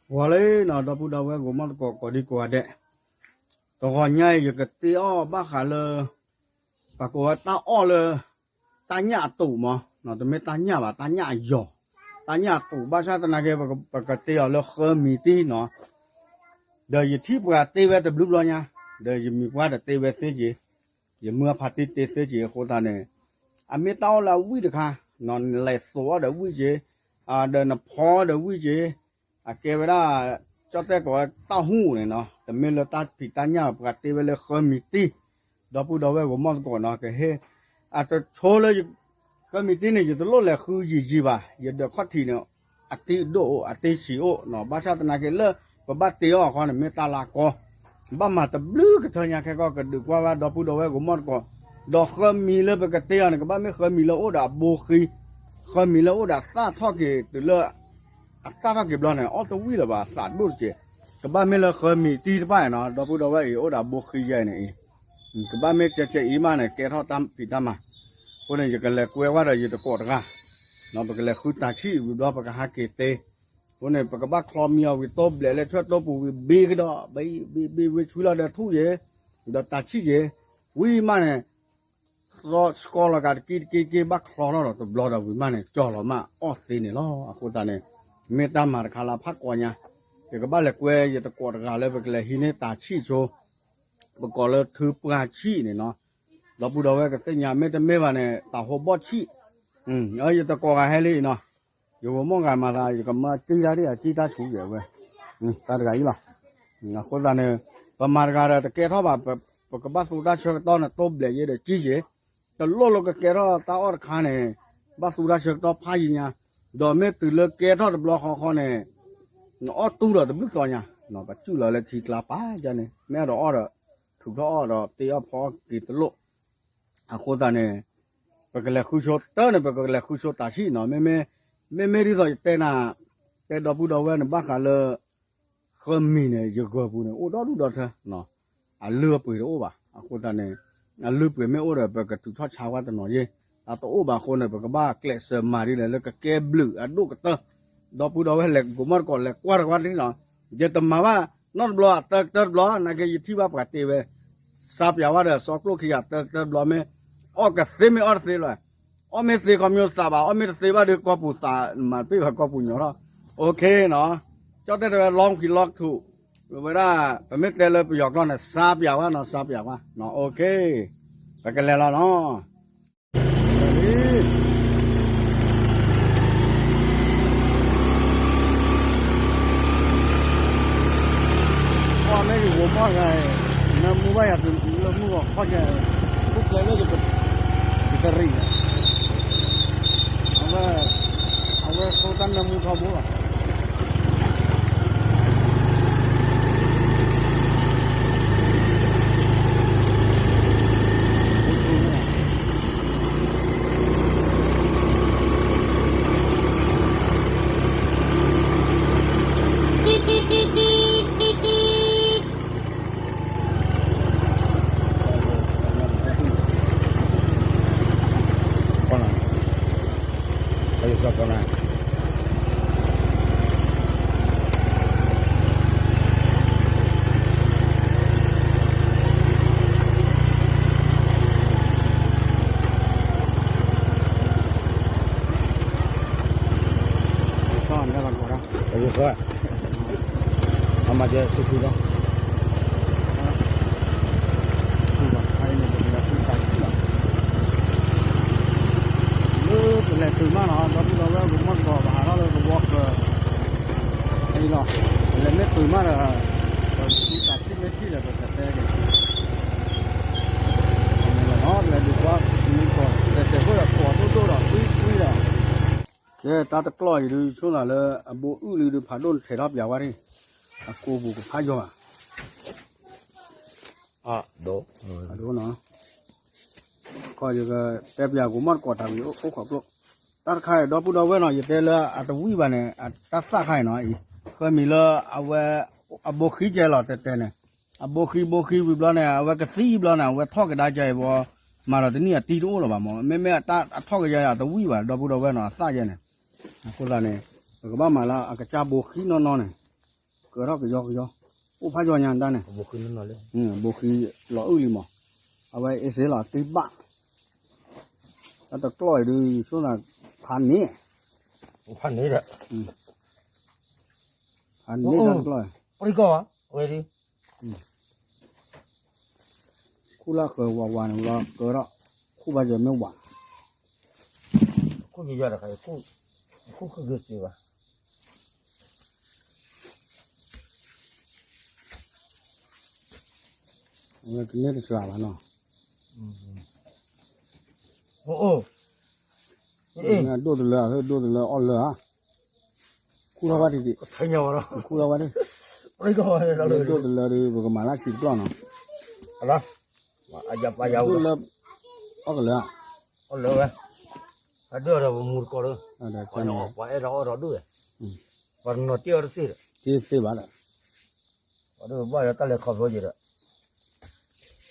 ဂီၤလံနီၤ ဒီပုၢ်ဒီဝဲၢ်ဂီၤမီၢ်သကိးကိးဒံကိးဂၤဒဲး, တဂီၤညါအံၤ ယကတ့အီၣ်ဘၣ်ဃးလၢ ပှၤကိးဝဲတၢ်အီၣ်လၢ တၢ်ညၣ်အတူးမး, တမ့ၢ်တၢ်ညၣ်ဘၣ် တၢ်ညၣ်အယီၤ, တၢ်ညၣ်အတူး ဘၣ်ဆၣ်သနာ်က့ ပကတ့အီၤလၢဃၢမံၤတံၢ်နီၤ ဒီးယထံၣ်ပှၤတ့ဝဲတဘျုးဘျီညါ, ဒီးယမံၤပှၢ်ဒီးတ့ဝဲသ့က့ၤ, ယမုၢ်အဖါတံၢ်တ့သ့က့ၤအဃိသတးန့ၣ်, အမ့ၢ်တၢ်အီၣ်လၢအဝံၣ်တခါ, နလဲၤသိးအီၣ်ဒီးဝံၣ်က့ၤ, ဒီးနဖီဒီးဝံၣ်က့ၤ, အကဲဝဲဒၣ် ကၠီၣ်တဲၣ်ကိးဝဲတၢ်ဟူၣ်န့ၣ်နီၤ, တမ့ၢ်လၢတၢ်ဖံးတၢ်ညၣ် ပှၤတ့ဝဲလၢဃၢမံၤတံၢ်, ဒီပုၢ်ဒီဝဲၢ်ဂီၤမီၢ်သကိးနီၤ ကဟ့ၣ်, အတဆိလၢ ဃၢမံၤတံၢ်န့ၣ် ယတလိၣ်လဲၤဃုယံာ်ယံာ်ဘၣ်, ယဒၢးခီၣ်ထံးန့ၣ် အတ့ဒိၣ်အိၣ် အတ့ဆံးအိၣ်နီၤ, ဘၣ်ဆၣ်သနာ်က့လၢ ပဘၣ်တ့အီၣ်အခီန့ၣ် မ့ၢ်တၢ်လၢအကီ, ဘၣ်မၤတဘျုးကထၢညါခဲကီၢ် ကဒုးကွၢ်ဘၣ်ဒီပုၢ်ဒီဝဲၢ်ဂီၤမီၢ်သကိး, ဒီးဃၢမံၤလၢပကတ့အီၤန့ၣ် ကဘၣ်မ့ၢ်ဃၢမံၤလၢအိၣ်ဒီးအဘိဃံ, ဃၢမံၤလၢအိၣ်ဒီးအသၣ်ထီၣ်က့ၤတုၤလၢ အသၣ်ထီၣ်က့ၤဘျီန့ၣ် အီၣ်တဝံၣ်လၢၤဘၣ် အသးဒိၣ်တက့ၢ်, ကဘၣ်မ့ၢ်လၢဃၢမံၤတံၢ်တဖၣ်န့ၣ်နီၤ ဒီပုၢ်ဒီဝဲၢ်အံၤ အိၣ်ဒီးအဘိဃံယဲအံၤန့ၣ်အံၤ, ကဘၣ်မ့ၢ်ကဲကဲအံၤမးန့ၣ် ကဲထီၣ်တၢ်ဖံးတၢ်မၤ, အဃိန့ၣ် ယကလဲၤကွဲဝဲဒီးယတကိးတဂၤ, ပကလဲၤဃုတၢ်ဆံၣ်ဝံၤဘျီ ပကဟးက့ၤတ့, အဃိန့ၣ် ပကဘၣ်ချီမံအီၤဝံၤ တိဘျဲးလၢထွဲတိပူၤဝံၤ ဘ့ကဒီး ဘ့ဘ့ဘ့ဝ့ဆူလီၤဒီးထူၣ်ယဲ, ဒီးတၢ်ဆံၣ်ယဲ, ဝံၤမးန့ၣ် သီစကီလီၤကးတက့ၢ်တက့ၢ်တက့ၢ် ဘၣ်ချီထီၣ်ဒီးတဘျီဒီးဝံၤမးန့ၣ် ကၠီလီၤမးအီၣ်သ့န့ၣ်လီၤ. အဃိသတးန့ၣ် မ့ၢ်တၢ်မၤတခါလၢအဖးကွီညါ, ယကဘၣ်လဲၤကွဲယတကိးတဂၤလၢပကလဲၤဟံးန့ၢ်တၢ်ဆံၣ်ဆိ, ပကိးလၢထုပှၢ်ဆံၣ်န့ၣ်နီၤ, ဒီပုၢ်ဒီဝဲၢ်ကသ့ၣ်ညါ မ့တမ့ၢ်ဘၣ်န့ၣ် တၢ်ဟိဘီၣ်ဆံၣ်, ယတကိးဂၤဟဲလံအံၤနီၤ, ယဂီၤမီၢ်ဂၤမၤသး ယကမၤတံၢ်တၢ်ဒ်အတံၢ်တၢ်ဆူၣ်ယဲဝဲ, တၢ်တဂၤအံၤလီၤ. အဃိသတးန့ၣ် ပမၤတဂၤဒီးတကဲထီၣ်ဘၣ်, ပကဘၣ်သူတၢ်ဆၢကတီၢ်န့ၣ် တိဘျဲးယဲဒီးကံၢ်ယဲ, တလိၣ်လၢကကဲထီၣ်တၢ်အီၣ်တခါန့ၣ် ဘၣ်သူတၢ်ဆၢကတီၢ်ဖးယံၤညါ, ဒီးမ့ၢ်တုၤလၢကဲထီၣ်တဘျီဃီဃီန့ၣ် နအီၣ်တူၢ်ဒီးတဘျုးသီညါ, ပစုၣ်လီၤလၢထံကျါပာ်ယါန့ၣ် မ့ၢ်အဲၣ်ဒိးအီၣ်ဒီး ထုးထီၣ်အီၣ်ဒီးတ့အီၣ်ဖီက့ၤတလိၣ် အဃိသတးန့ၣ် ပကလဲၤဃုဆိတၢ်န့ၣ် ပကလဲၤဃုဆိတၢ်ဆံၣ်နီၤ, မ့မ့ၢ် မ့မ့ၢ်ဒ်သိးယတဲနၤ, တဲဒီပုၢ်ဒီဝဲၢ်န့ၣ် ဘၣ်ဃးလၢ ဃၢမံၤန့ၣ် ယဂၢၢ်ပူၤန့ၣ် အိၣ်ဒီဒူၣ်ဒီထၢ, အလုၢ်အပှ့ၤတအိၣ်ဘၣ်. အဃိသတးန့ၣ် အလုၢ်ပှ့ၤမ့ၢ်အိၣ်ဒီး ပကထုးထီၣ်ဆါဝဲတနီၤယဲ, အတအိၣ်ဘၣ်အဃိန့ၣ် ပကဘၣ်ကျဲးစၢးမၤဒ်လဲၣ်လၢကကဲဘျုးအဒိၣ်ကတၢၢ်, ဒီပုၢ်ဒီဝဲၢ်လဲၤ ဂီၤမီၢ်တကိးလဲၤကွၢ်တကွၢ်န့ၣ်နီၤ, ယတမၤဘၣ်နီတဘျီ အတၢကတၢၢ်တဘျီ နာ်က့ယထံၣ်ဘၣ်ပှၤတ့ဝဲ စါပၠးဝဲဒီးစီကျိၣ်ခံဂၤတၢကတၢၢ်တဘျီမ့ၢ် အီၣ်ကသ့မ့ၢ်အီၣ်တသ့လီၤ, အီၣ်မ့ၢ်သ့ခီမ့ၢ်သးဘၣ် အီၣ်မ့ၢ်တသ့ဘၣ်ဒီးကီၢ်ပူၤသး မၤတပ့ၢ်ဘၣ်ကီၢ်ပူၤညီထီၣ်, အိၣ်ခ့နီၤ, ကၠီၣ်တဲၣ်တဲဝဲ လီၢ်ခံလီၢ်ထူး, ဝဲဒၣ် ပမ့ၢ်တဲလၢပယီၤကျိာ်န့ၣ် စါပၠးဝဲနီၤ စါပၠးဝဲနီၤ အိၣ်ခ့, ပကလဲၤလီၤနီၤ. ကွၢ်မ့ၢ်ယဂီၤမီၢ်ဂၤ, နၢမူဘၣ်ယၤတုၤလၢမုၢ်ဂီၤခီကဲ, အိၣ်ကျဲလၢယကရံၣ်, အဝဲ, အဝဲဆိတၢ်နၢမူထီဘိလီၤ. အမၤဒဲးဆူၣ်ထူလီၤ, လၢပလဲၤတုၤမးနီၤ ဒီပုၢ်ဒီဝဲၢ် ပမီၢ်ကီး ပဟးထီၣ်လၢကဝီၤကၢၤ, အံၤလီၤ, ပလဲၤမ့ၢ်တုၤမးဒီး ပတၢ်ထံၣ်မ့ၢ်ထံၣ်ဒီး ပကတဲက့ၤ, လဲၤဒုးကွၢ်မုၢ်ကီး တဲတဲဃိဒီး ကိးဒိၣ်ဒိၣ်ဒီး ကွံကွံဒီး ကဲ တၢ်တကျီၢ်အံၤဒုး ဆိနၤလၢအဘိအုၣ်လံဒုး ဖးဒိၣ်နထဲးထီၣ်ပၠးဝဲန့ၣ်, အကိပူၤကဖးယိာ်ဧါ, အဒိနီၤ, ခီယကတဲပၠးကိးမီၢ်တကိးတၢ်ဝံၤအိၣ်ခိးကျိ, တၢ်တခါအံၤ ဒီပုၢ်ဒီဝဲၢ်နီၤ ယတဲလၢအတဝံၣ်ဘၣ်န့ၣ် တၢ်သၣ်ခါအံၤနီၤအံၤ, ဃၢမံၤလၢအဝဲ အဘိဃံကဲလီၤတဲတဲန့ၣ်, အဘိဃံဘိဃံဝံၤဘျီန့ၣ် အဝဲကသံဘျီန့ၣ် အဝဲထီၣ်ကဒါကဲအံၤဘီ, မၤဒီးတနံၣ်အတံၢ်တအိၣ်လၢၤဘၣ်မး မ့မ့ၢ်အတၢ်အထီၣ်ကယဲၢ်အတဝံၣ်ဘၣ် ဒီပုၢ်ဒီဝဲၢ်နီၤ အသၣ်ယဲန့ၣ်, အဃိသတးန့ၣ် ပကဘၣ်မၤလၢအကစၢ်ဘိဃံနီၢ်နီၢ်န့ၣ်, ကၢထီၣ်ကယီကယီ, အိၣ်ဖးယီညါတၢ်န့ၣ်, ဘိဃံလီၤအုၣ်လံမး, အဝဲအ့စ့လီၤတ့ဘၣ်, တၢ်တကျီၢ်အံၤဒုးဆိသးဖးန့ၣ်, ဖးန့ၣ်ဒီး, ဖးန့ၣ်တၢ်တကျီၢ်, ပှၤကီၢ်ဝဲဒုး ခူၣ်လၢဃၢၤဝးဝးန့ၣ်လီၤ ကၢထီၣ်, ခူၣ်ဘၣ်ယဲမ့ၢ်ဝး, ခူၣ်ယဲယဲဒီး, ခူၣ်ဃုက့ၤစ့ဘၣ်, အဝဲကန့ၢ်တစှၤဘၣ်နီၤ, ဒိၣ်တလၢ, ဒိၣ်တလၢအီၣ်လၢဧါ, ခူၣ်ထီၣ်ဘၣ်တံၢ်တံၢ်, ခူၣ်ထီၣ်ဘၣ်တံၢ်, ဒိၣ်တလၢဒီး ပကမၤလၢဆံးတကျီၢ်နီၤ, ဒိၣ်တလၢ, အီၣ်ကလၢ, အီၣ်လၢဝဲ, အဒိၣ်ဒီးပမူတကိးဒီး, ပှၤအဲၣ်ဒိးအီၣ်ဒီးဒိၣ်ဝဲ, ပှၤတနီၤတ့ၢ်အီၤတသ့ဒီး, တ့ၢ်သ့ဘၣ်ဒီး, ပှၤဒိၣ်ဘၣ်ဒီးတၢ်လဲၤခီဖျိက့ၤ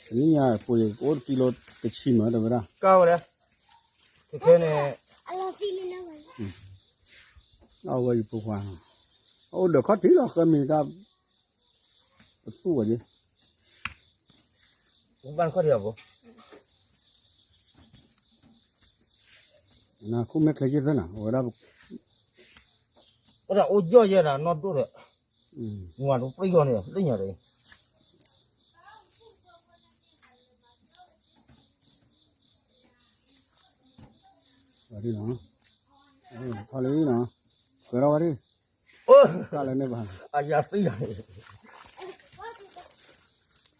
ဒီး, တနံၤညါပှ့ၤကအိၣ်တကံလိတဆံမး တဲဝဲဒၣ်, ကါဝဲလဲၣ်, ခဲခဲန့ၣ်, အဝဲယဖိခွါ, အအိၣ်ဒီးခီၣ်ထံးလီၤ ဃဲမ့ၢ်တၢ်, ပသူၣ်ဝဲဒၣ်, ဘၣ်ခီၣ်ထံးအဘိ, နခူၣ်မဲာ်ချ့က့ၤသၢနၤ အဝဲဒၣ်, အိၣ်ဒီးအိၣ်ယီၢ်ယဲနၤ နီၢ်ဒိၣ်ဒီး, ဝၤတပျံၤဂီၤန့ၣ် လၢညါဒီး ဝဲဒ်နီၤ, ထီၣ်လံနီၤ, ကွဲးထီၣ်ဝဲဒၣ်, တၢ်လၢန့ၣ်ဘၣ်, အယၤသံလီၤ,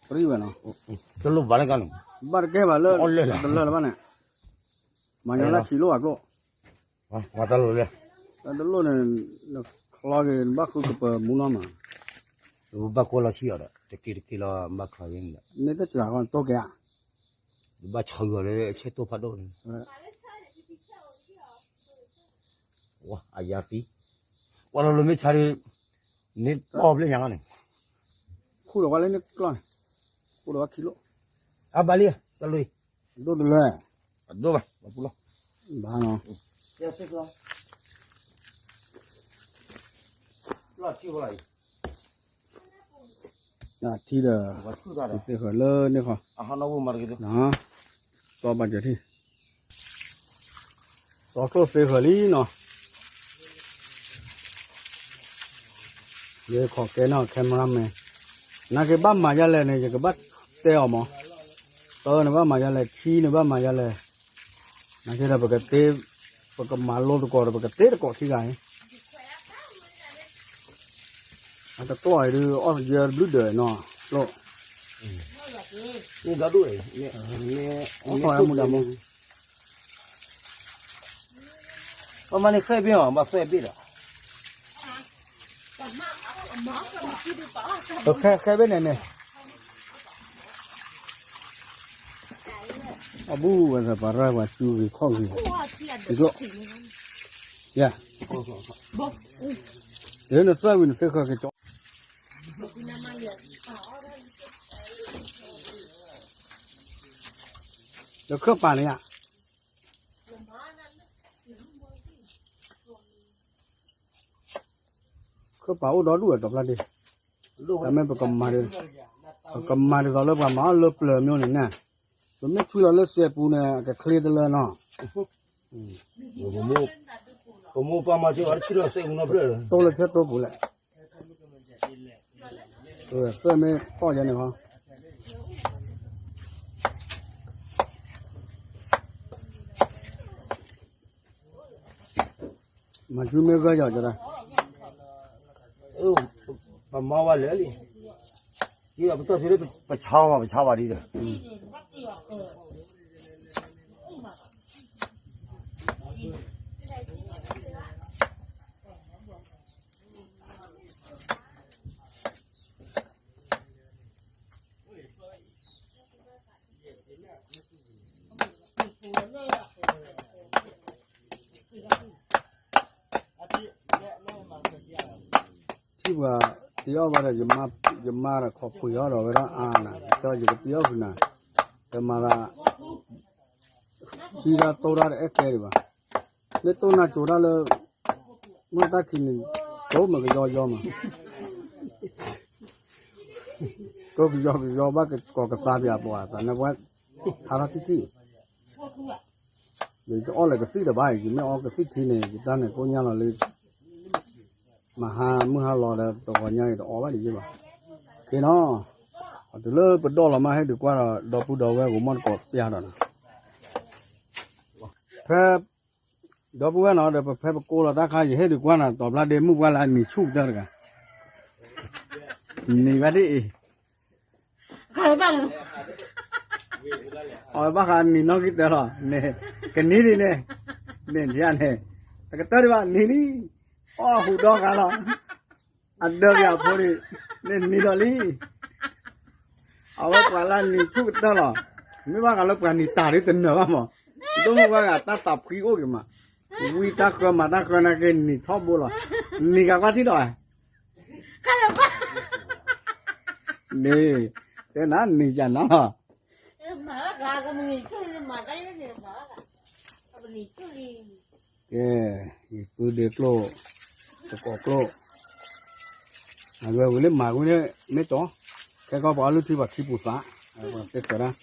ပြံဝဲနီၤ, တလိၣ်ဘၣ်လၢကန့ၣ်, ဘၣ်တကဲဘၣ်လၢ, တလၢလၢၤဘၣ်န့ၣ်, မၤညါလၢဆံးလိၣ်အကျိၣ်, တလိၣ်န့ၣ်, နချီက့ၤ နဘၣ်ဃုကပၢၤမူနီၤမး, ဘၣ်ကွၢ်လီၤဆံးအီၤဒီး တက့တက့လီၤ ဘၣ်ချီက့ၤန့ၣ်ဒီး, နတစှၤဃီတိၢ်ကဲဧါ, ဘၣ်ဆှၢအီၤလၢဆဲးတိၢ်ဖးဒိၣ်န့ၣ် ဝဲအယၤသံ, ပှၤလီၤလိၤမ့ၢ်ဆါဒ်, န့ၣ်ပီၣ်ဖျဲၣ်ညါလီၤန့ၣ်, ခူၣ်ဒီးဝဲလၢန့ၣ်ကျီၢ်န့ၣ်, ခူၣ်ဒီးဝဲခံလိၣ်, အဘၣ်လံ, တၢ်လီၤ, ဒိၣ်တလၢ, အဒိၣ်ဘၣ်, ပူလီၤ, ဘၣ်နီၤ, ထံဒီး, သ့ဃၢၤလၢန့ၣ်ဃီ, စီၤဘၣ်စၢၤထံၣ် စီၤကျိၣ်သ့ဃၢၤလံနီၤ, ယခီၣ်ကဲနီၤ cameraman, နာ်က့ဘၣ်မၤယၤလဲၣ်န့ၣ် ယကဘၣ်တဲအီၤမး, တၢ်န့ၣ်ဘၣ်မၤယၤလဲၣ် ထံန့ၣ်ဘၣ်မၤယၤလဲၣ်, နာ်က့ဒီးပကသ့, ပကမၤလိသကိးဒီး ပကသ့သကိးထံဂၤအံၤ အတကျီၢ်အံၤဒုး အီၣ်ယဲတဘျုးဒၢးနီၤ, ကျိၣ်, မူဒါဒိၣ်, အီၣ်ထီၣ်မူဒါမူ, ပမၤန့ၣ်ဃဲဘ့ၣ်အီၤ ဘၣ်ဃဲဘ့ၣ်ဒီး, ဃဲဃဲဘ့ၣ်န့ၣ်န့ၣ် အဘူၣ်ဝဲသပှၢ်ရၢ်ပှၤစူဂ့ၤခီၣ်ဂ့ၤ, ယ, ယနသၢဝံၤနသ့ဃၢၤက့ၤကၠီ, လၢခၢၣ်ပာ်န့ၣ်ယါ, ခၢၣ်ပာ်အိၣ်ဒီဒူၣ်ဝဲတီၤဖျါဒ့, တၢ်မ့ၢ်ပကမၤ, ပကမၤဒ်သိးလၢပှၤမၤအီၣ်လၢပျၢၤမ့ၢ်န့ၣ်န့ၣ်, ပမ့ၢ်ဆွံလီၤလၢစဲးပူၤန့ၣ် အကချ့တလၢနီၤ, ပမိၢ်ပၢ်မၤစၢၤအီၤတဆံဒီးစဲးပူၤနီတဖျၢၣ်, တိၢ်လၢဆၢတိၢ်ပူၤလဲၣ်, သၢမ့ၢ်ကီၢ်ယဲန့ၣ်ဟီ မၤဆူမ့ၢ်ဂၢၢ်ယီၤကဒီး, ပမၤဝဲလဲၣ်လံ, ပတီၢ်ဆူလၢပဆါဘၣ် ပဆါဘၣ်ဒ်ဒီး, ထံၣ်ပှၤတ့အီၣ်ဘၣ်ဒီး ယမါဒီးခိးပှ့ၤအီၣ်ဒီးဝဲဒၣ်အါနၤ, ဒီးယကတ့အီၣ်ဃုာ်နၤ, တမၤသး ထံတၢ်တိၢ်တၢ်တအဲၣ်ကျဲဒံးဘၣ်, မ့ၢ်တိၢ်နၢ်ကၠိတၢ်လၢ မုၢ်တၢ်ခံန့ၣ် တိၢ်မ့ၢ်ကယီယီမး, တိၢ်ကယီကယီဘၣ်ကကိးကသါပၠးပှၤသးန့ၣ်ပှၤ ဆါထီၣ်ထံၣ်ထံၣ် ယတအီၣ်လၢကသံၣ်ဒီးဘၣ် ယမ့ၢ်အီကသံၣ်ထံန့ၣ် ယတၢ်န့ၣ်ကိၣ်ညါလီၤလံ မဟါမုၢ်ဟါလီၤဒီးတဂီၤညါအံၤတအီဘၣ်ဒံးယ့ၢ်ဘၣ်. က့နီၤ, တုၤလၢပဒီၣ်လီၤမး ဟ့ၣ်ဒုးကွၢ်ဒီး ဒီပုၢ်ဒီဝဲၢ်ဂိၤမီၢ်တကိးပျၢ်ဒီးနီၤ, ဖဲ ဒီပုၢ်ဝဲၢ်နီၤ ဒီးပဖဲပကိးလီၤတၢ်ခါ ယဟ့ၣ်ဒုးကွၢ်နီၤ တီၤဖျါဒ့မုၣ်ပှၢ်လၢအနံၤဆူၣ်ကတၢၢ်တဂၤ, နံၤဘၣ်ဒ်အံၤ အဝဲဘၣ်ဃးနံၤနီၢ်ကံၢ်တၢလီၤန့ၣ်, ကနံၤဒ်န့ၣ်, န့ၣ်ဒ်န့ၣ်, တကတၢၢ်ဒံးဘၣ်နံၤလံ, အီၣ်ဟူးဒီဂၤလီၤ, အဒၢပယၤဖိဒံး, န့ၣ်နံၤဒီးလံ, အဝဲပှၤလၢနံၤဆူၣ်ကတၢၢ်လီၤ, မ့ၢ်ဘၣ်ဃးလၢပှၤနံၤတၢ်ဒ်တနၢၤဘၣ်မး, ဒိၣ်မုၣ်ဝဲဂၤတၢ်သးဖှံအိၣ်က့ၤမး, ဝံတၢ်ဃၢမၤတၢ်ဃၢနာ်က့နံၤထီဘိလီၤ, နံၤဂၤကွၢ်ထံၣ်ဒီး န့ၣ်, တဲနၤနံၤယၤနၤလီၤ, ကဲ, ယပုၢ်ဒ့ကျိၣ်, တကိးကျိၣ်, အဝဲဝံၤလၢမၤကွံာ်န့ၣ် မ့ၢ်ကၠီ, ခဲကီၢ်ပှၤအီလုၢ်ထံပှၤခံပူၤသး, ပှၤတဲဃၢၤဒၣ်,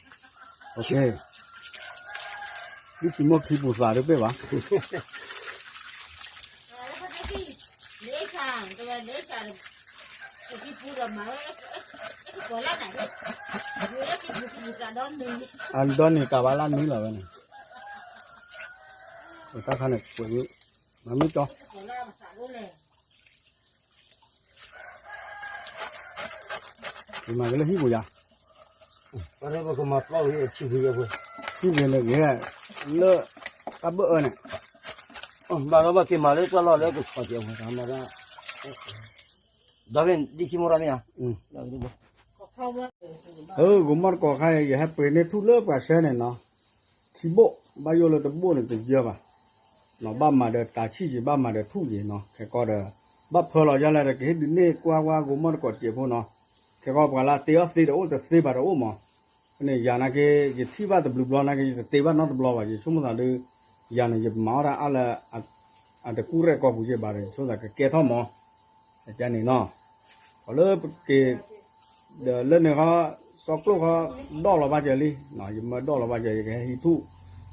ဒ်ဆံမိၢ်ခံပူၤသးတပ့ၢ်ဘၣ် အဒီနံၤကးဘၣ်လၢနွံလီၤဝဲန့ၣ်, တၢ်ခါန့ၣ်ကွဲး, မၤမ့ၢ်ကၠီ, မၤကလၢဟံၣ်ပူၤယၤ, ဟံၣ်ပူၤန့ၣ်ဂ့ၤ, လၢတၢ်ဘၢၣ်အၢန့ၣ်, ဘၣ်ဒီးဘၣ်က့ၤမၤလၢကွၢ်လီၤလၢကဆီၣ်ကဲးဝဲ, ဒီးဖဲဒ်ဆံမိၢ်ရၣ်မ့ၢ်ဧါ, ဂိၤမီၢ်တကိးခါအံၤ ယဟဲပှ့ၤန့ၢ်ထူၣ်လၢပှၤဆှၢန့ၣ်နီၤ, ခံဘိၣ်, ဘၣ်ယိၣ်လၢတဘိၣ်န့ၣ်တယၢဘၣ်, ဘၣ်မၤဒီးတၢ်ဆံၣ်က့ၤ ဘၣ်မၤဒီးထူၣ်က့ၤနီၤ, ခဲကီၢ်ဒီး ဘၣ်ဖၢလီၤယါလဲၣ်ဒီး ကဟ့ၣ်ဒုးန့ၢ်ကွၢ်ဝဲဂိၤမီၢ်တကိးစဲးဖိနီၤ, ခဲကီၢ်ပှၤလၢတ့အီၣ်သ့တအိၣ်တသ့ဘၣ်တအိၣ်မး, ဖဲန့ၣ်ယၤနာ်က့ ယထံၣ်ဘၣ်တဘျုးဘျီနာ်က့ ယတတ့ဘၣ်နီတဘျီဘၣ် ယဆိကမိၣ်သးဒုး, ယၤန့ၣ် ယမၤအီၣ်တၢ်အါလၢ အတကူၣ်ရဲၣ်ကီၢ်ပူၤယဲၢ်ဘၣ်ဒီး ယဆိကမိၣ်သးကကဲထီၣ်မး, အကန့ၣ်နီၤ, ပှၤလၢပက့ၤ ဒီးလၢန့ၣ်ဃီ, စီကျိၣ်ဃီ, ဒီၣ်လီၤဘၣ်စၢၤလံ, ယမၢဒီၣ်လီၤဘၣ်စၢၤ ယကဟဲဟံးထူၣ်,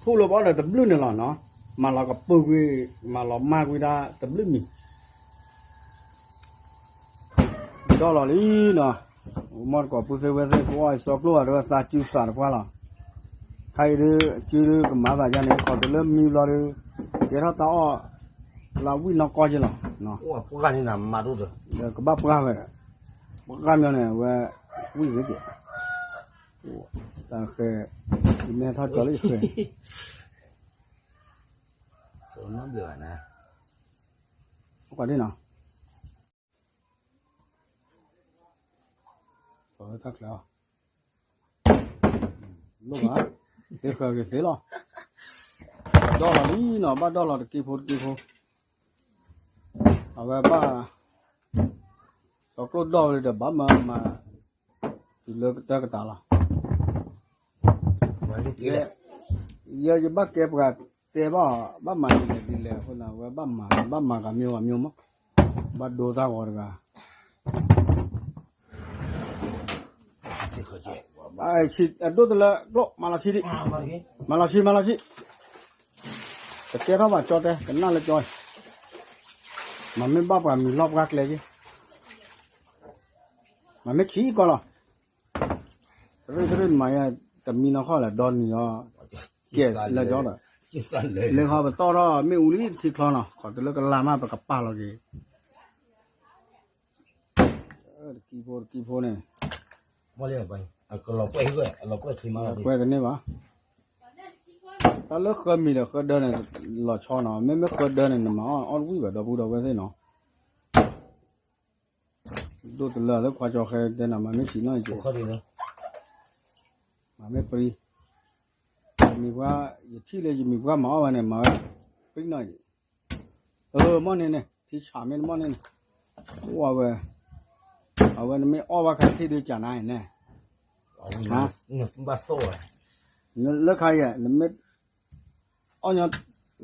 ထူၣ်လၢပအီၣ်ဒီးတဘျုးန့ၣ်လီၤနီၤ, မၤလီၤကပၢၤကွံာ်, မၤလီၤမၢ်ကွံာ်ဒၣ်တဘျုးမံၤ, ဒီၣ်လီၤလံနီၤ, မီၢ်တကိးပုၢ်သ့ၣ်ဝဲၢ်သ့ၣ် ကအိၣ်အံၤစီကျိၣ်ဘၣ်ဒီးဝဲသးစုသးတပှၢ်လီၤ, ခါအံၤဒုး စုဒုးကမၤသးယါန့ၣ် ခီတုၤလၢမံဘျီဒုး, ကဲထီၣ်တၢ်အီၣ် လၢဝံၣ်နီၢ်ကီၢ်က့လီၤ, ဒီးကဘၣ်ပှၢ်ဝဲ, ပှၢ်မီန့ၣ် အဝဲဝံၣ်ဂ့ၤက့ၤ, တၢ်ဃဲ, ယမဲထီၣ်ကၠီလၢယဃဲ, ကွၢ်ဒ်နီၤ တၢ်ချၢ, လိၣ်ဘၣ်, သ့ဃၢၤက့ၤသ့လီၤ, ဒီၣ်လီၤလံနီၤ ဘၣ်ဒီၣ်လီၤတက့ၢ်ဖိတက့ၢ်ဖိ, အဝဲဘၣ်, စီကျိၣ်ဒီၣ်ဝဲဒီးဘၣ်မၤမၤ, တုၤလၢကတၢၢ်ကတၢၢ်လီၤ ယဲယဘၣ်ကဲပှၤတဲဘၣ်အီၤ ဘၣ်မၤဒ်လဲၣ်ဒ်လဲၣ်အဃိန့ၣ် အဝဲဘၣ်မၤ ဘၣ်မၤဂၤမ့ၢ်ဂၤမ့ၢ်မး, ဘၣ်ဒိတၢ်ဂီၤတဂၤ, အဒိၣ်တလၢကျိၣ် မၤလီၤဆံဒံး, မၤလီၤဆံ မၤလီၤဆံ, တကဲထီၣ်ဘၣ်ကၠီတဲ ကနၣ်လၢကၠီ, မၤမ့ၢ်ဘၣ်ပှၤမံၤလီၢ်ပှၢ်ကျဲက့ၤ မၤမ့ၢ်ဆံးကီးလီၤ, တရ့ၣ်တရ့ၣ်မၤယဲ တမံနီၢ်ခီၣ်လဲၣ် ဒီနံၤအီၤ, ကဲလၢကၠီဒီး, လၢခီပတီၢ်ထီၣ်မ့ၣ်အူလံတထံချီနီၤ ခီတုၤလၢကလါမးပကပာ်လီၤက့ၤ, တကံဖိတကံဖိန့ၣ်, ကွဲကန့ၢ်ဘၣ်, တၢ်လၢဃၢမံၤဒီးဃၢဒၢန့ၣ်, လီၤဆီနီၤ မ့မ့ၢ်ဃၢဒၢန့ၣ် နမၤအီၣ်အီၣ်တဝံၣ်ဘၣ် ဒီပုၢ်ဒီဝဲၢ်သ့ၣ်နီၤ ဒိၣ်တလၢလၢခွါကၠီဃဲတဲနၤ မၤမ့ၢ်ဆံးနီၣ်အံၤ, မၤမ့ၢ်ပြံ, ယမံၤပှၢ်, ယထံၣ်လၢယမံၤပှၢ်မၤအီၣ်ဝဲန့ၣ် မၤဝဲပြံနီၣ်အံၤ, အၢ မီၢ်န့ၣ်န့ၣ် ထံဆးမ့ၢ်တမီၢ်န့ၣ်န့ၣ်, အိၣ်ဝဲ, အဝဲနမ့ၢ်အီၣ်ဘၣ်ခါထံၣ်ဒုးကနၤအံၤန့ၣ်, ဘၣ်သိၣ်ဝဲ, လၢခါယဲ နမ့ၢ်, အီၣ်ညီ,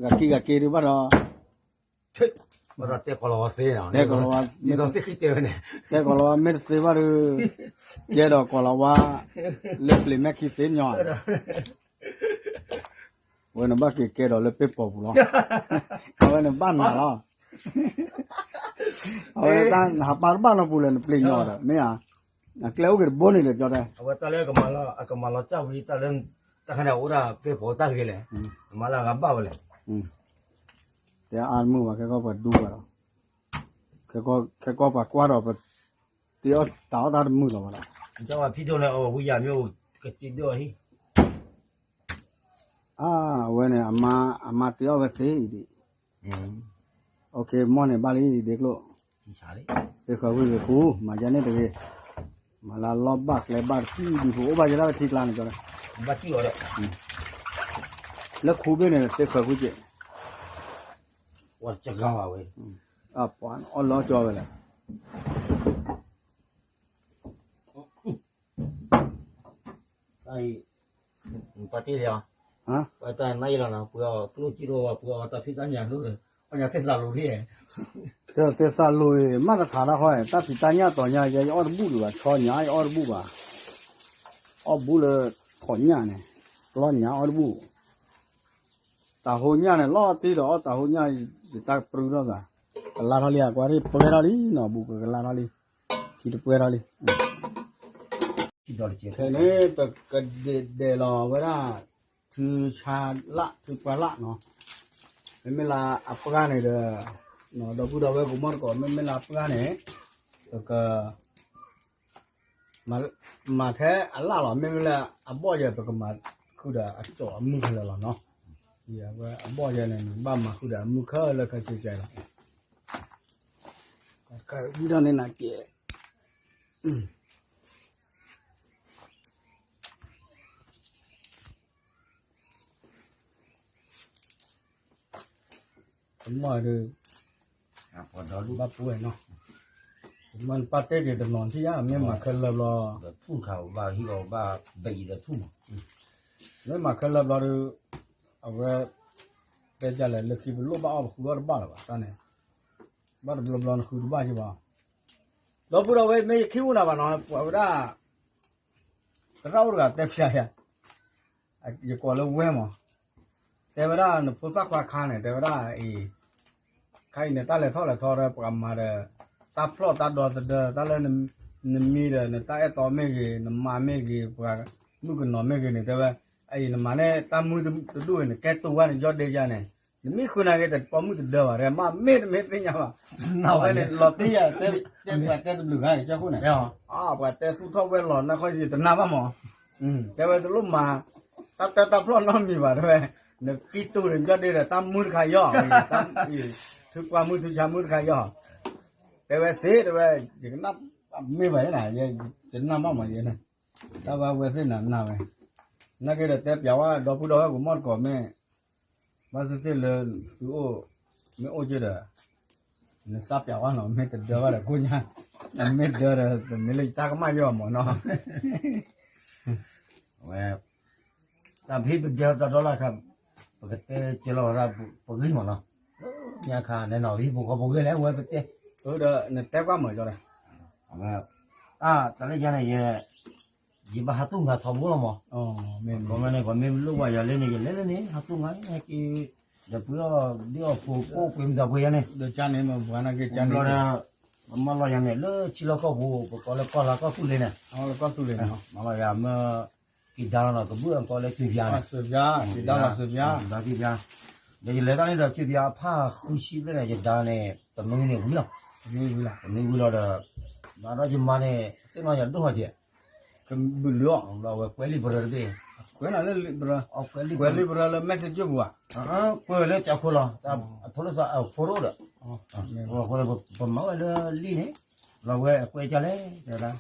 ဂၤက့ၤဂၤက့ၤဒုးဘၣ်ဒီး, ထံၣ် ဒီးတဲကီၤလၤဝါသ့နီၤ, တဲကီၤလၤဝါ, ဒ်သိးသ့ၣ်ဃံတဲဝဲန့ၣ်, တဲကီၤလၤဝါမ့ၢ်တသ့ဘၣ်ဒီး, ကဲဒီးကီၤလၤဝါ, လၢပျ့ၤမဲာ်ခံသ့ညီ, အဝဲန့ၣ်ဘၣ်က့ၤကဲဒီးလၢပ့ၢ်ပိာ်ပူၤလီၤ, အဝဲန့ၣ်ဘၣ်နၤလီၤ, အဝဲတၢ်နဟးပာ်တဘၣ်နီတပူၤလဲၣ် နပျ့ၤညီဒီး မ့ၢ်ဧါ, အကျဲအိၣ်က့ၤတဘိန့ၣ်ဒီး ကၠီတဲ, အဝဲတၢ်လၢအကမၤလီၤ, အကမၤလီၤစၢ်ဝံၤတၢ်လၢ, တၢ်ခါန့ၣ်အအိၣ်ဒၣ်ပ့ၢ်ပိာ်တၢ်ဂ့ၤလဲၣ်, မၤလၢအဂၤဘၣ်ဝဲလဲၣ်, တဲအါတမုာ်ဘၣ် ခဲကီၢ်ပှၤဒူဘၣ်ဒီး, ခဲကီၢ်ပှၤကွၢ်ဒီးပ, တ့အီၣ်တၢ်အီၣ်တၢ်တမုာ်လီၤဘၣ်ဒီး, ကၠီဝဲဖံဒိၣ်န့ၣ် အဝဲဝံယၤမ့ၢ်အိၣ်ကတ့ဒိၣ်ဟံၣ် အဝဲန့ၣ် အမါတ့အီၣ်ဝဲသ့အံၤဒံး, မီၢ်န့ၣ်ဘၣ်လံဒ့ကျိၣ်, သ့ဃၢၤဝံၤဂ့ၤပူၤ မၤယါန့ၣ်တဂ့ၤ, မၤလၢလီၢ်ဘၣ်ကျဲဘၣ်တကံၢ်ဒံးပူၤ အိၣ်ဘၣ်ယဲဒၣ်ဝဲထံကျါန့ၣ်ကၠီ, ဘၣ်ကံၢ်ဝဲဒီး, လၢခူဘ့ၣ်န့ၣ် သ့ဃၢၤကွံာ်က့ၤ, ဝဲတဂၤဝဲ, ပှၤအီၣ်လီၤကၠီဝဲလဲၣ် တၢ်အံၤ, ပှၤတ့လံၤ, ပှၤတၢ်နါအံၤလီၤနီၤ ပှၤအီၣ်ကျိၣ်စ့တအိၣ်ဘၣ် ပှၤအီၣ်တၢ်ဖံးတၢ်ညၣ်လီၤ, ပှၤညါသ့ၣ်သးလိၤလံ, သ့ၣ်သးလိၤအံၤ မ့ၢ်တခးတၢ်ဃီ တၢ်ဖံးတၢ်ညၣ်တီၤညါ ယဲယအီၣ်တဘူၣ်ဒံးဘၣ် ဆီညါယအီၣ်တဘူၣ်ဘၣ်, အီၣ်ဘူၣ်လၢ, ထိးညၣ်န့ၣ်, လီၢ်ညါအီၣ်တဘူၣ် တၢ်ဟိညၣ်န့ၣ် လီၤတံၢ်ဒီးအီၣ်တၢ်ဟိညၣ်, ယတၢ်ကပြုထီၣ်သး, ကလါထီၣ်လံ အကွၢ်ရ့ၣ်ပှဲၤထီၣ်လံနီၤ ဘူးကကလါထီၣ်လံ, ထံတပှဲၤထီၣ်လံ, ခဲန့ၣ် ပကဒဲးဒဲးလီၤဝဲဒၣ်, ထုဆါလၣ် ထုပှၢ်လၣ်နီၤ, မ့မ့ၢ်လၢအပှၢ်န့ၣ်ဒီး, ဒီပုၢ်ဒီဝဲၢ်ကမီၣ်တကိး မ့မ့ၢ်လၢအပှၢ်န့ၣ်, ပက မၤထဲအလၣ်လီၤ မ့မ့ၢ်လၢအဘီၣ်ယဲ ပကမၤဃုာ်ဒီးအကၠီၣ်အမုၢ်ခဲလၢာ်လီၤနီၤ, အဝဲအဘီၣ်ယဲန့ၣ် နဘၣ်မၤဃုာ်ဒီးအမုၢ်ခဲလၢာ်ခဲဆ့ကဲလီၤ, ဝံၤဒီးန့ၣ်နကဲ ကမီၢ်ဒီး, ဘၣ်ပှဲၤနီၤ, ကမီၢ်နပၢ်တဲက့ၤတနီၤထံၣ်ယါ မ့ၢ်မၤခဲလၢာ်ဘျီ, ဒီးထူၣ်ခါဘၣ်ဟံၣ်အီၤဘၣ်ဘဲအံၤဒီးထူၣ်မး, မ့ၢ်မၤခဲလၢာ်ဘျီဒီး, အဝဲ, တဲဒ်လဲၣ် လၢခံပလိၣ်ဘၣ်အီၣ်ပဃုအီၣ်တဘၣ်လၢၤဘၣ် တၢ်န့ၣ်, ဘၣ်တဘျီဘျီနဃုတဘၣ်က့ၤဘၣ်, ဒီပုၢ်ဒီဝဲၢ်မ့ၢ်ယခံအိၣ်နၤဘၣ်နီၤ ပှၤဝဲဒၣ် သရၣ်အိၣ်တဂၤတဲဖျါယၤ, ယကိးလၢဝဲမး, တဲဝဲဒၣ်နဖိသၣ်ခွါခါန့ၣ် တဲဝဲဒၣ်အံၤ, ခါအံၤန့ၣ် တၢ်လဲၤထီၣ်လဲၤထီဒီးပှၤမၤဒီး, တၢ်ဖျီၣ်တၢ်ဒီသဒၢ တၢ်လၢ, နမံဒီးနတၢ်အဲၣ်တီမ့ၢ်ဂ့ၤ နမါမ့ၢ်ဂ့ၤ ပှၤမုၣ်ကနီၤမ့ၢ်ဂ့ၤန့ၣ် တဲဝဲ, အံၤနမၤန့ၢ်တၢ်မုၢ်တဒူၣ်အံၤ နကဲတိၤဝဲန့ၣ် ယီၢ်ဒ့ယါန့ၣ်, နမ့ၢ်ဃုနၤက့ၤတပိာ်မုၣ်တဒၢဘၣ် တဲမ့ၢ်တမ့ၢ်သ့ၣ်ညါဘၣ်, အဝဲန့ၣ် လီၤတံၢ်ယၤ, တဲပှၤတဲတဘျုးဂၤကၠီခိၣ်န့ၣ်, အပှၤတဲသူၣ်ထီၣ်ဝဲလီၤ နခီယတနာ်ဘၣ်မး, တဲဝဲတလိၣ်မၤ, တၢ်တဲတၢ်ဖျီၣ်နီတမံၤဘၣ် တဲဝဲ, နကံၢ်တူာ်န့ၣ် ယီၢ်ဒ့ဒီးတၢ်မုၢ်တခါယီၢ်, ထုပှၢ်မုၢ်ထုဆါမုၢ်တခါယီၢ်, တဲဝဲစ့ၢ် တဲဝဲ, ယကနၣ်, မ့ၢ်ဘၣ်ယဲနၤ, ယတနာ်ဘၣ်မးယဲန့ၣ်, တၢ်ဘၣ်ဝဲသ့ၣ်နၤနၤဝဲ, နာ်က့ဒီးတဲပျးဝဲ ဒီပုၢ်ဒီဝဲၢ်ကမီၢ်တကိးမ့ၢ် ဘၣ်သ့ၣ်သ့ၣ်လၢသုအိၣ်, မ့ၢ်အိၣ်က့ဒီး, နစၢ်ပျးဝဲနီၤ မ့ၢ်တဒၢဘၣ်ဒီးကိၣ်ညါ, မ့ၢ်ဒၢဒီး တမ့ၢ်လၢယတၢ်ကမၣ်ယဲၢ်ဘၣ်မးနီၤ, အဝဲ, တၢ်ဖံးပဒၢတၢ်ဒီလၢ်ခါ, ပကတဲကဲလီၤဝဲဒၣ်ပဂ့ၢ်မးနီၤ, ညါခါန့ၣ်နီၤ ဟံၣ်ဖိဃီဖိဂ့ၢ်လဲၣ် အဝဲပတဲ, ဒီးနတဲကွၢ်မးကၠီဒီး, အဝဲ, တၢ်လၢယၤန့ၣ်ယဲ ယဘၣ်ဟးတူၢ်ငါထီဘိလီၤမး, မ့ၢ်န့ၣ် ပှၤမ့ၢ်လိၣ်ဘၣ်ယၤလၢန့ၣ် ယလဲၤလၢန့ၣ် ဟးတူၢ်ငါ ဟဲက့ၤ, ဒီးပှ့ၤအီၣ်ဒ့အီၣ်ဖိကိၣ်ပှ့ၤမတၤပှ့ၤယၤန့ၣ်, ဒီးကန့ၣ်မ့ၢ်ပှၤနာ်က့ကန့ၣ်, မၤလီၤယၤန့ၣ် လၢထံလီၢ်ကီၢ်ပူၤ ပကိးလၢကီၢ်လါကီၢ်သူလ့ၤန့ၣ်, မၤလီၤယၤမ့ၢ်, က့ၤဒါလီၤနီၤ ကဘုၣ်အကိးလၢစွ့ၤပျါန့ၣ်, ဒါစွ့ၤပျါ, ဒီးယလဲၤတၢ်န့ၣ်ဒီးစွ့ၤပျါအဖၣ်ဃုဆံဘျဲၣ်န့ၣ် ယဒါန့ၣ် တနွံန့ၣ်ဝံၤလီၤ, တနွံဝံၤလီၤဒီး, ဘၣ်ဒီးယမါန့ၣ် သ့ၣ်နီၣ်ယၤဒိၣ်ဟီက့ၤ, ဘုးလၢအီၤ အဝဲကွဲးလံာ်ပရၢတဘ့ၣ်, ကွဲးလံာ်ပရၢ, ကွဲးလံာ်ပရၢလၢ messenger ပူၤဧါ, ကွဲးလၢကၠီခိၣ်လီၤ, အဖိလၢအဖိရိၣ်ဒီး, အဃိပမၤဝဲလၢလံာ်န့ၣ်, လီၤဝဲအကွဲးကၢ်လဲၣ်, တဲဝဲဒၣ်,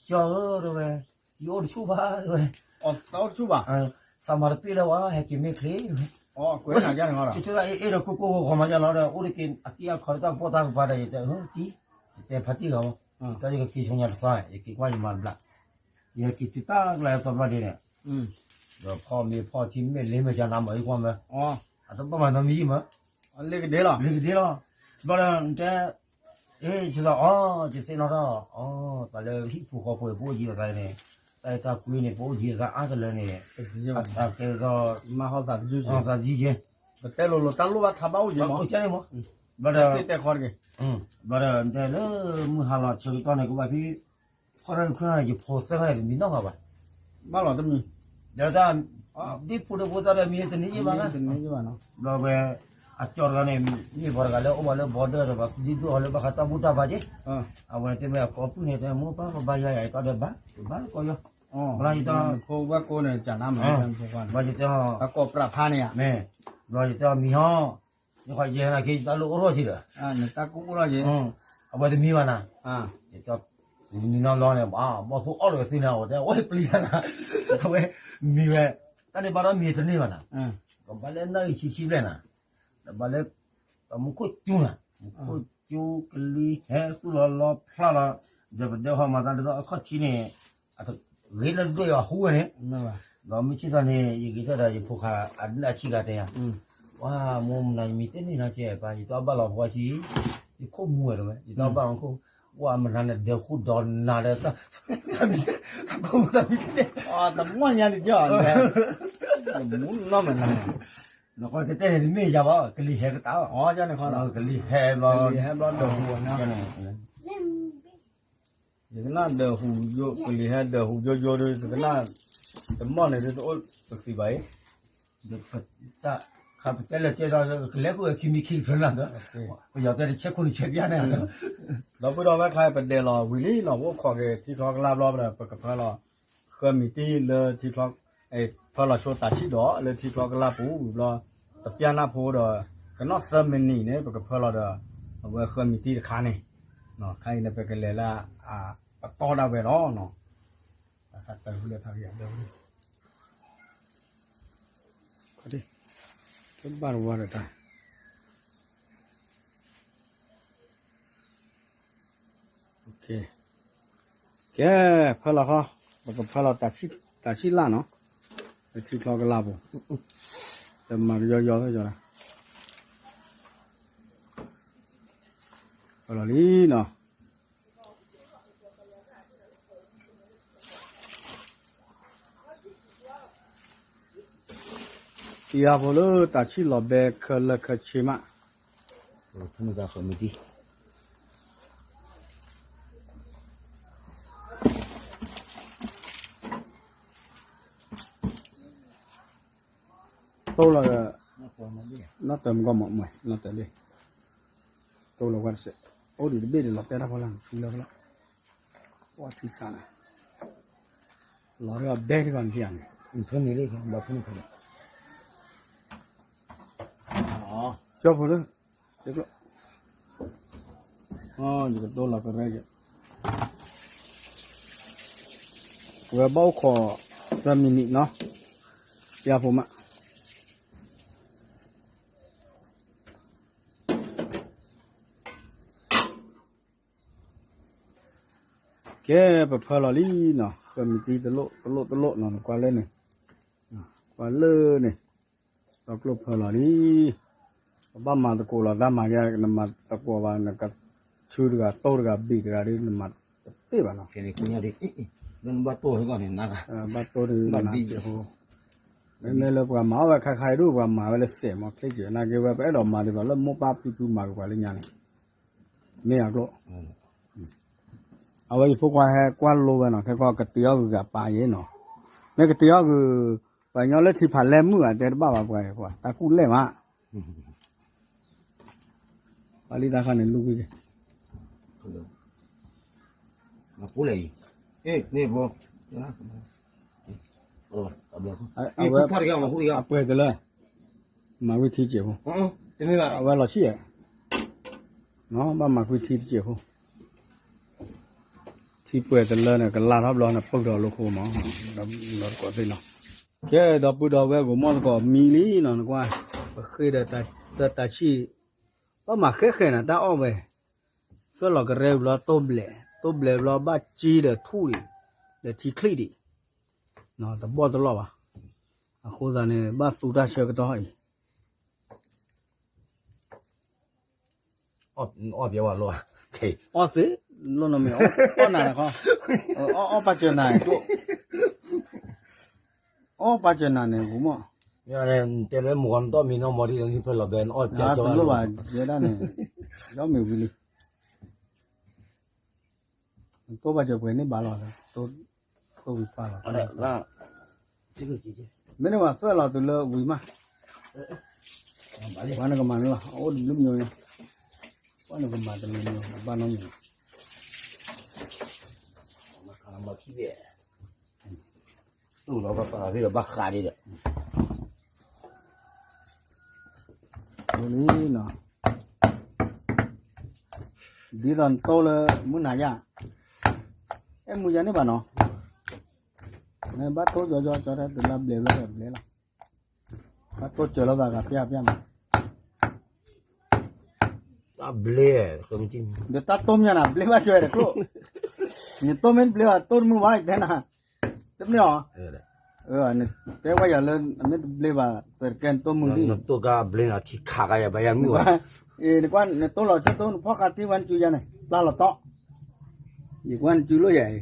ကၠီဧၢ တဲဝဲ, ယအိၣ်တဆူၣ်ဘၣ် တဲဝဲ, တအိၣ်တဆူၣ်ဘၣ်, စးမၤတပ့ၢ်လၢၤဝဲ ဟဲက့ၤမ့ၢ်ချ့, ကွဲးနၤကၢ်န့ၣ်, ကၠီအဲၣ်ဒိးကိၢ်ကိၢ်ဂီၤဂီၤမးယါလီၤဒီး အိၣ်တက့ၤအက့ၢ်အခီတၢ်ကပီၤတၢ်ကပၤဒီး ယတဲ, တံၢ်, ယတဲဖါတံၢ်ဂၤမး, တၢ်ယကက့ၤဆိညါတသီ, ယက့ၤကွၢ်ယမါတဘျီ, ယက့ၤတုၤတၢ်ကျါသီဘျီဒ့န့ၣ်, ဒီးဖီမ့ၤဖီထံမ့ၢ်လ့မဲာ်ကနါမး ယကွၢ်မး, အတဘၣ်မၤနီတမံၤယံၤမး, လ့ကဒ့လီၤ, လ့ကဒ့လီၤ ဘျီဒီး တဲ အ့ ယသးအီၤ ယသ့ၣ်နီၣ်ထီၣ် အီၤ ပှၤလၢဟံၣ်ဖိဃီဖိ ပအိၣ်ယံၤအသးန့ၣ် တၢ်အဲၣ်တၢ်ကွံန့ၣ် ပအိၣ်ယံၤအသးအါကလၢာ်န့ၣ် အကဲသိး မၤဟီသးတယုၢ်က့ သးတယုၢ်က့ ပတဲလိၤလိၤ တၢ်လိၣ်ဘၣ်ထးဘၣ်အိၣ်က့မး ဘျီဒီး တဲတခီတက့ၢ် ဘျီဒီး တဲလၢမုၢ်ဟါလီၤဆၢကတီၢ်န့ၣ် ကဘၣ်ဖံ ခီၣ်တၢ်တခါန့ၣ် ယဖိသၢဂၤန့ၣ် တမံၤနီၢ်ဂၤဘၣ် ဘၣ်လီၤတမံၤ ဒီးတၢ် ဒ်ဖိဒီးဖိသၣ်ဒီးမံၤတန့ၢ်ယ့ၢ်ဘၣ် ဘျီဝဲ အကၠီတဂၤန့ၣ် မ့ၢ်ပှၤတဂၤလၢအိၣ်ဘၣ်လၢ border ဒီး ပှၤဒ်သိးအီၤလၢဘၣ်ဃးတၢ်ဘူၣ်တၢ်ဘါက့ အဝဲတဲမ့ၢ်အကိးပုၢ်န့ၣ် တဲမိၢ်ပၢ်ပဘါယွၤယၤ ယတၢ်ဒီးဘါ ဘါကီယီ ဘျီယတဲ ဘျီယတဲ အကိးပြးဖါန့ၣ် မ့ၢ် ဘျီယတဲအီၤမံၤဟီ ယခွါယဲနာ်က့ ယတၢ်လိၣ်အိၣ်ထီၣ်က့ဒီး နတၢ်ကူၣ်အိၣ်ထီၣ်က့ အဝဲတမံၤဘၣ်နၤ ယတဲ မံၤနီၢ်လီၤန့ၣ် ဘၣ်ဘီၣ်သိၣ်အီၣ်လီၤဝဲသ့ၣ်နၤ အဝဲတဲ အဝဲပျံၤနၤ အဝဲမံၤဝဲ တၢ်န့ၣ်ဘၣ်ဒီးမံၤတန့ၢ်ဘၣ်နၤ ကဘၣ်လၢနၣ်ဂံၢ်ဆံဆံဘျဲၣ်နၤ ဒီးဘၣ်လၢ ပမူခိၣ်ကၠူနၤ မူခိၣ်ကၠူကလံၤဟဲသူၣ်လီၤလီၤဖျါလီၤ ဒီးပဒဲဟီမၤသးဒ်သိးအခီၣ်ထံးန့ၣ် အဂ့ၤလၢဒွဲၣ်အီၤဟူဝဲန့ၣ် ဒီးမုၢ်ဆ့ၣ်ထီၣ်န့ၣ် ယဂ့ၤထီၣ်ဒီးယဖိခွါ အဒၢၣ်အဆံးဂၤတဲယၤ ပှၤမိၢ်မနၤယမံၤတန့ၢ်နီတစဲး ပှၤယတအီၣ်ဘၣ်လီၤဖိဆံး ယခိၣ်မူဝဲတဝဲ ယတအီၣ်ဘၣ်လီၤခိၣ် ပှၤမနၤန့ၣ်ဒၢးဃူဒီးနၤဒီး တၢ်မံၤ တၢ်ကိးမူတၢ်မံၤတန့ၢ် တမီၢ်ညါန့ၣ်ကၠီ မူနီၢ်မနၤ နကတဲန့ၣ် တမ့ၢ်ယၤဘၣ် ကလံၤဟဲကတၢၢ် ကလံၤဟဲဘျီ ဟဲဘျီဒၢးဟူဝဲန့ၣ် ယကနၣ်ဒၢးဟူယိ ကလံၤဟဲဒၢးဟူယိယိဒီး ယကနၣ် တမီၢ်န့ၣ်ဒ်တအိၣ်တသံဘၣ်အံၤ တၢ်ခါပတဲလၢကဲဒီး ကလဲၤခိၣ်ဝဲခံမံၤခံကဖျၢၣ်နၤဒီး ပယီၤတဲတဆဲခိၣ်န့ၣ်ဆဲပျၢ်န့ၣ် ဒီပုၢ်ဒီဝဲၢ်ခါ ပဒဲးလီၤဝံၤလံနီၤ ပအိၣ်ခိးက့ၤထံချီကလါဘျီဒီး ပကဖၢလီၤ ဃၢမံၤတံၢ်လၢထံချီ ဖၢလီၤဆိတးဆံၣ်ဒီးလၢထံချီကလါပူၤဝံၤဘျီ တပျၢ်နၢ်ဖိဒီး ကနီၣ်သၢမံးနံးန့ၣ် ပကဖၢလီၤဒီး အဝဲဃၢမံၤတံၢ်တခါန့ၣ် ခါအံၤန့ၣ် ပကလဲၤလၢ ပတီၢ်ဒၣ်ဝဲလီၤနီၤ တၢ်တၢ်ဟူလၢထါဂ့ၤ တဘၣ်တဝါဒီးတၢ် ကဲ ဖၢလီၤခီ ပကဖၢလီၤတၢ်ဆံၣ်လၢ်နီၤ လၢထံချီကလါပူၤ တမၤကယီယီလၢယီၤလၢ ဖၢလီၤလံနီၤ တံၤအါဖိလၢတၢ်ဆံၣ်လီၤဘဲခဲလၢာ်ခဲဆ့မး တိၢ်လီၤဒီး နီၢ်တၢၤမကီၢ်မး မွဲ နီၢ်တၢၤလံ တိၢ်လီၤဝဲတစဲး အိၣ်ဒံးတဘ့ၣ်ဒီးလီၤတဲတၢ်ဖီလာ် ထံလီၤဖီလာ် ပှၤထံဆးနၤ လီၤဒီးဘဲတဂီၤနထံၣ်ဧါန့ၣ် ကၠီဖိလၢ ယကတိၢ်လီၤကရဲက့ၤ ဝဲဘၣ်အိၣ်ခိး သၢမံးနံးနီၤ ယၤဖိမး ကဲ ပဖၢလီၤလံနီၤ ဃၢမံၤတံၢ်တလိၣ်တလိၣ်တလိၣ်နီၤ နကွၢ်လၢန့ၣ် ကွၢ်လၢန့ၣ် ဒီကျိၣ်ဖၢလီၤလံ ပဘၣ်မၤသကိးလီၤ တၢ်မၤကဲ နမၤသကိးဘၣ် နကဆူတဂၤ တိၢ်တဂၤ ဘ့ၣ်တဂၤဒီး နမၤတပ့ၢ်ဘၣ်နီၤ ဘၣ်တိၢ်ဒီးနၤစဲးဖိ မ့မ့ၢ်လၢပှၤမၤအီၣ်ဝဲခါခါအံၤဒိၣ် ပှၤမၤဝဲလၢစဲးမီၤ ချ့ကဲး နာ်က့ဝဲ ပအဲၣ်ဒိးမၤဒ်သိးလၢမိၢ်ပၢ်ဖံဖုမၤက့ၤပှၤလၢညါန့ၣ် မ့ၢ်အကျိၣ် အဝဲယဖိခွါဟဲကွၢ်လိဝဲနီၤ ခဲကီၢ်ကတ့ၤအီၣ်ဂုၤဂၤပာ်ယဲနီၤ မ့ၢ်ကတ့ၤအီၣ်ဂုၤ ပှၤကညီလၢထံဖးလဲၢ်မုၣ်ဂၤတဲတဘၣ်ဘၣ်ပှၤ တၢ်ကူၣ်လဲၢ်မး ပှၤလံတၢ်ခါန့ၣ်လူၤကွံာ်က့ၤ အဝဲ အပှဲၤတလၢ မၤဝံၤထံစဲးဖိ အဝဲလီၤဆံၣ် ဘၣ်မၤကွံာ်ထံတစဲးဖိ ထံပှဲၤတလၢန့ၣ် ကလါထီၣ်ဘျီန့ၣ် ပုၢ်ဒီးလိာ်ခိၣ်မး ဒီးတကိးသ့ၣ်နီၤ ကဲဒီပုၢ်ဒီဝဲၢ်ကမီၢ်သကိးမံလံနီၤ နကွၢ် ပဃ့ဒီးတၢ်ဆံၣ် ဘၣ်မၤဃဲဃဲနီၤ တၢ်အီၣ်ဝဲ သၢလီၤကရဲဘျီတိၢ်ဘျဲး တိၢ်ဘျဲးဘျီဘၣ်ကၠံဒီးထူၣ်ဒံး ဒီးထံချံၣ်ဒံး တဘီၣ်တလီၢ်ဘၣ် အဃိသတးန့ၣ် ဘၣ်သူတၢ်ဆၢကတီၢ်အံၤ အီၣ်ပျဲဝဲလိၣ်, အီၣ်သ့, လိၣ်နီတမံၤ, အီၣ်နၤတခီ, အီၣ်ပာ်စၢၤနၤ, အီၣ်ပာ်စၢၤနၤန့ၣ် ဂီၤမီၢ်, တဲလၢမုၢ်ဂီၤနတီၢ်မံၤနီၢ်မီၤဒ်လၢနဟံၣ်ဖဲလီၤဘဲ နအီၣ်ပျဲကၠီ, တလိၣ်ဘၣ်, ယဲဒၣ်န့ၣ်, ယီမ့ၢ်ဝံၤလံ တိၢ်ဘၣ်စၢၤပှဲၤန့ၢ်ဘၣ်လီၤ, တိၢ်ဝံၤပာ်လီၤ, မ့ၢ်န့ၣ်ဘၣ်သၢလီၤတုၤလၢဝံၤမး, ပှၤနကမၤန့ၣ်လီၤ, အအိၣ်တဘျုးမညိ, ပှၤနကမၤတမံၤမံၤ ဘၣ်နီတမံၤ, တူၢ်လီၤဘၣ်ဃးဒ်ဒီး လီၤ, ဒ်သိးနတိၢ်လၢမုၢ်နၤယါ, အဲၣ်မူယါန့ၣ်ဘၣ်နီၤ, နဘၣ်တိၢ်ကၠီကၠီကၠီတၢ်တုၤလၢဘျဲးဘျဲးဘျဲးလီၤ, ဘၣ်တိၢ်စၢၤလီၤသးဂၤပျၢ်ပျၢ်မး, ဘျဲး, ဒီးတၢ်တိၢ်မးနၤ ဘျဲးဘၣ်စၢၤဒီးကျိၣ်, နတိၢ်မ့ၢ်တဘျဲးဘၣ် တိၢ်တမုာ်ဘၣ် ယတဲနၤ, တမ့ၢ်အီၤ, တဲဝဲယၤလၢအမ့ၢ်တဘျဲးဘၣ် သဲးတကဲနတိၢ်မုာ်ဒ်, နတိၢ်ကဘျဲးနၤထံခးကယၤဘၣ်ယၤမုာ်ဘၣ်, နတိၢ်လီၤဆၢတိၢ်နဖီၣ်ဃာ်တ့ၢ်ဝဲနစုယါန့ၣ် ပျၢ်လီၤတီၢ်, ယကွၢ်နစုလိၣ်ယၤအံ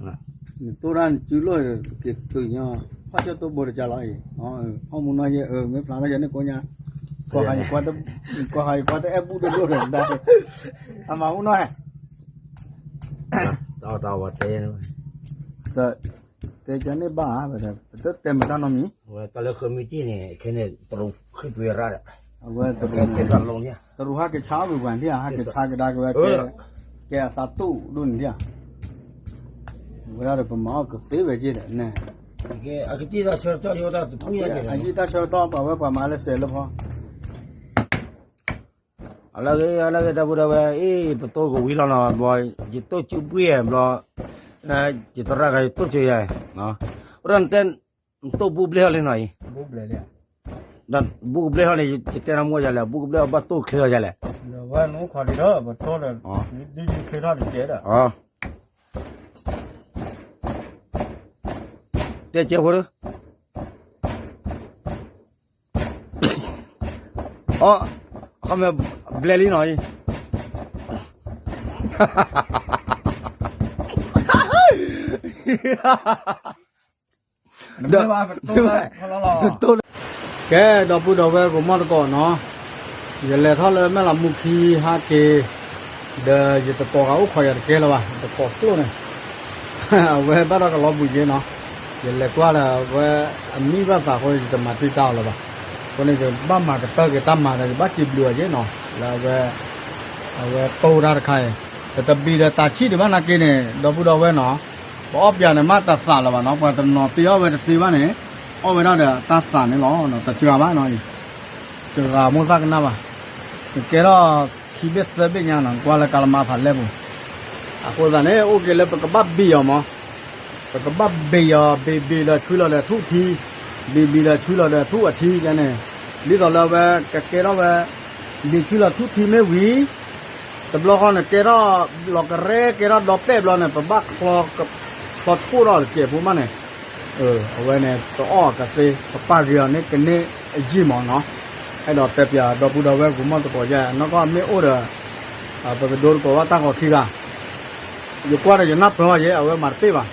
ၤ, နတိၢ်တၢ်နစုလိၣ်က့ၤသုးညီ, ဖီၣ်ဆၢတိၢ်ဘိတကၢ်လီၤအံၤ, အီၣ်မူနီၢ်ယဲၢ် မ့ၢ်ဖျါထီၣ်ယၤန့ၣ်ကိးညါ, ကွၢ်ဃာ်ယကွၢ်တအဲၣ်ဘူၣ်တဒိၣ်ဒီး, အမၤဟူနီၢ်ဟဲ တၢ်ဝဲတဲ, တဲကန့ၣ်ဘၣ်, ပတတဲမတၢ်နီတမံၤ, ဝဲတၢ်လၢဃၢမံၤတံၢ်န့ၣ် ခဲန့ၣ် တရူးဃ့ၢ်ပှ့ၤရၣ်ဒီး, အဝဲတရူးန့ၣ်, တရူးဟးက့ၤဆါအီၣ်ကွံာ်ပှၤန့ၣ်ဧါ, ဟးက့ၤဆါကဒါက့ၤဝဲကဲ, ကဲအသးတူၢ်ဒိၣ်န့ၣ်ဧါ, ဝဲဒၣ်ဒီးပမၤအီၣ်ကသ့ဝဲက့ၤဒီး, အကတၢၢ်ဆၢကတီၢ်ယိတၢ်တပူၤညါက့ၤ, အယံာ်တၢ်ဆၢကတီၢ်ပှၤဝဲပှၤမၤလၢစဲးလၢဖီ အလၢဂ့ၤ အလၢဂ့ၤ ဒီပုၢ်ဒီဝဲၢ်, အ့ ပတိၢ်ကဝံၤလီၤနီၤ, ဘျီ ယတိၢ်စုပှ့ၤဘျီ, ယသရၣ်ဂၤယတိၢ်စၢၤယၤ, အိၣ်ဒီးနတဲ, နတိၢ်ဘူၣ်ဘျဲၣ်ဟီလံနီၤအံၤ, ဒီးဘူၣ်ကဘျဲၣ်ဟီန့ၣ် ယတဲနၤမ့ၢ်ယၤလဲၣ်, ဘူၣ်ကဘျဲၣ်အဘၣ်တိၢ်ချ့လီၤယၤလဲၣ်, ဝဲနအိၣ်ခိးဒံးဒီး ပတိၢ်ဒီး, ဒ်ယချ့ထီၣ်တကဲးဒီး တဲကဲဖိ, အီ, အခီမ့ၢ်ဘျဲၣ်လံနီၤ, ဒီး, ကဲ ဒီပုၢ်ဒီဝဲၢ်ကမီၢ်တကိးနီၤ, ယလဲၤထီၣ်လၢမဲၢ်လးမူခံဟးက့ၤ, ဒီးယတကိးဂၤအိၣ်ခိးယၤတကဲလၢၤဘၣ် တကိးကျိၣ်န့ၣ်, အဝဲဘၣ်ဒီးကလီၤဘှံးက့နီၤ, ယလဲၤကွၢ်လၢအဝဲအမံဘၣ်သးအဃိ ယတမၤတံာ်တာ်အီၤလၢၤဘၣ်, အဃိန့ၣ် ယဘၣ်မၤကတၢၢ်က့ၤတၢ်မၤဒီး ယဘၣ်စံးဘျုးအီၤက့နီၤ, လၢအဝဲ, အဝဲတိၢ်တၢ်တခါအံၤ, ပတဘံၣ်ဒီးတၢ်ဆံၣ်ဒံးဘၣ်နာ်က့န့ၣ် ဒီပုၢ်ဒီဝဲၢ်နီၤ, ပအီၣ်ပၠးန့ၣ်မးတသးလၢၤဘၣ်နီၤ, ပှၤတနီၤသ့အီၣ်ဝဲတသ့ဘၣ်န့ၣ်, အီၣ်ဝဲဒၣ်ဒီးတၢ်သးန့ၣ်လီၤ, တစှၤဘၣ်နီၤ, တဂၤမိၢ်သၣ်ကနၣ်ဘၣ်, နကဲထီၣ်ခံဘ့ၣ်သၢဘ့ၣ်ညါနီၤ နကွၢ်လၢကါလမါဖးလဲၢ်ပူၤ, အဃိသတးန့ၣ် အိၣ်က့ၤလၢပကဘၣ်ဘံၣ်အီၤမး, ပကဘၣ်ဘံၣ်အီၤ ဘံၣ်ဘံၣ်ဒီးဆွံလီၤဒီးထူၣ်ထံ, ဘံၣ်ဘံၣ်ဒီးဆွံလီၤဒီးထူၣ်အထံန့ၣ်, ဒ်သိးလၢအဝဲကကဲထီၣ်ဝဲ, ဘံၣ်ဆွံလီၤထူၣ်ထံမ့ၢ်ဝံၤ တဘျီဃီန့ၣ် ကဲထီၣ်လီၤကရဲ ကဲထီၣ်ဒီပဲၣ်ဘျီန့ၣ် ပဘၣ်ချီဆိၣ်ထီၣ်တစဲးဖိမးန့ၣ်, အဝဲန့ၣ် တအီၣ်ကသ့ ပပာ်ဂ့ၤအီၤန့ၣ်ကန့ၢ်အယံာ်မးနီၤ, အဲၣ်ဒိးတဲပၠးဒီပုၢ်ဒီဝဲၢ်ကမီၢ်တကိးယဲ နီၢ်ကီၢ်မ့ၢ်အိၣ်ဒီး, ပကဒိတကိးဘၣ်တၢ်ဂီၤခံဂၤ, ယကွၢ်ဒီးယနၢ်ပၢၢ်အီၤယဲ အဝဲမၤတပ့ၢ်ဘၣ်,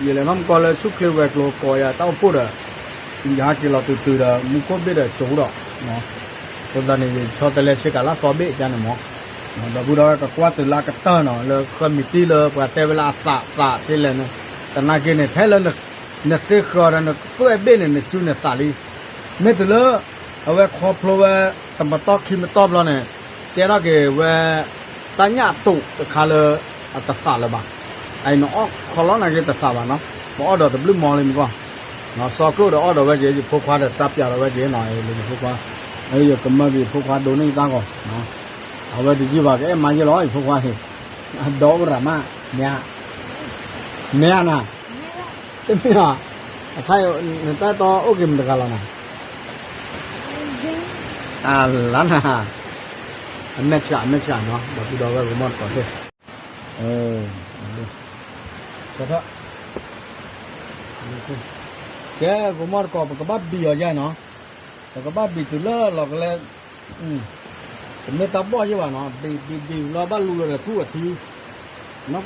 ယလဲၤထီၣ်မူကီၢ်လၢဆူၣ်ချ့ဝဲၤကျိၤကိးယၤတၢ်အိၣ်ဖှိၣ်ဒီး, ယဟဲက့ၤလီၤတုၤတုၤဒီး မူခိၣ်ဘ့ၣ်ဒီးကၠိဒီး, အဃိသတးန့ၣ် ယဆီတလဲဆ့ကၤလၢအသီဘ့ၣ်ကန့ၣ်မး, ဒီပုၢ်ဒီဝဲၢ်ကကွၢ်တုၤလၢအကတၢၢ်နီၤ လၢဃၢမံၤတံၢ်လၢပှၤတဲဝဲလၢအသးသးထဲလဲၣ်န့ၣ်, သနာ်က့န့ၣ် ဖဲလၢ, နသ့ဃၢၤဒီးနသွဲၣ်ဘ့ၣ်န့ၣ် နစုနသးလံ, မ့ၢ်တုၤလၢ, အဝဲခီဖျိဝဲ, တမတီၢ်ခံမတီၢ်ဘျီန့ၣ်, ကဲထီၣ်က့ၤဝဲ, တၢ်ညၣ်အတိာ်တခါလၢ, အတသးလၢၤဘၣ်, အအံၤနအီၣ်ခီလီၤနာ်က့တသးဘၣ်နီၤ, ပအီၣ်ဒီးတဘျုးမီလံမ့ၢ်ကီၢ်, စီၤကျိၣ်ဒီးအီၣ်ဒီးဝဲက့ၤ ယဖိခွါဒီးစးပၠးဒီးဝဲက့ၤနီၤ လၢယဖိခွါ, ယကမၢက့ၤယဖိခွါဒိးန့ၢ်ယတၢ်ဂီၤ, အဝဲတယုၢ်ဘၣ်ကအဲၣ်မါယဲလီၤ ယဖိခွါဟ့ၣ်, အဒီအိၣ်ရၤမး, မ့ၢ်ဧါ, မ့ၢ်ဧါနၤ, တမ့ၢ်ဧါ, အခါအံၤ နတၢ်တီအိၣ်က့ၤမတဂၤလီၤနၤ အလါနၤ, အမဲာ်ဆှး အမဲာ်ဆှးနီၤ ဒီပုၢ်ဒီဝဲၢ်ကမီၢ်တကိးသ့ၣ်, ကဲ ကမီၢ်တကိး ပကဘၣ်ဘံၣ်အီၤယဲနီၤ, ပကဘၣ်ဘံၣ်တုၤလၢလီၤကလဲ, တမ့ၢ်တၢ်ဘီၣ်ယဲၢ်ဘၣ်နီၤ, ဘံၣ်ဘံၣ်ဘံၣ်လီၤ ဘၣ်လူလီၤဒီးထူၣ်အထံ,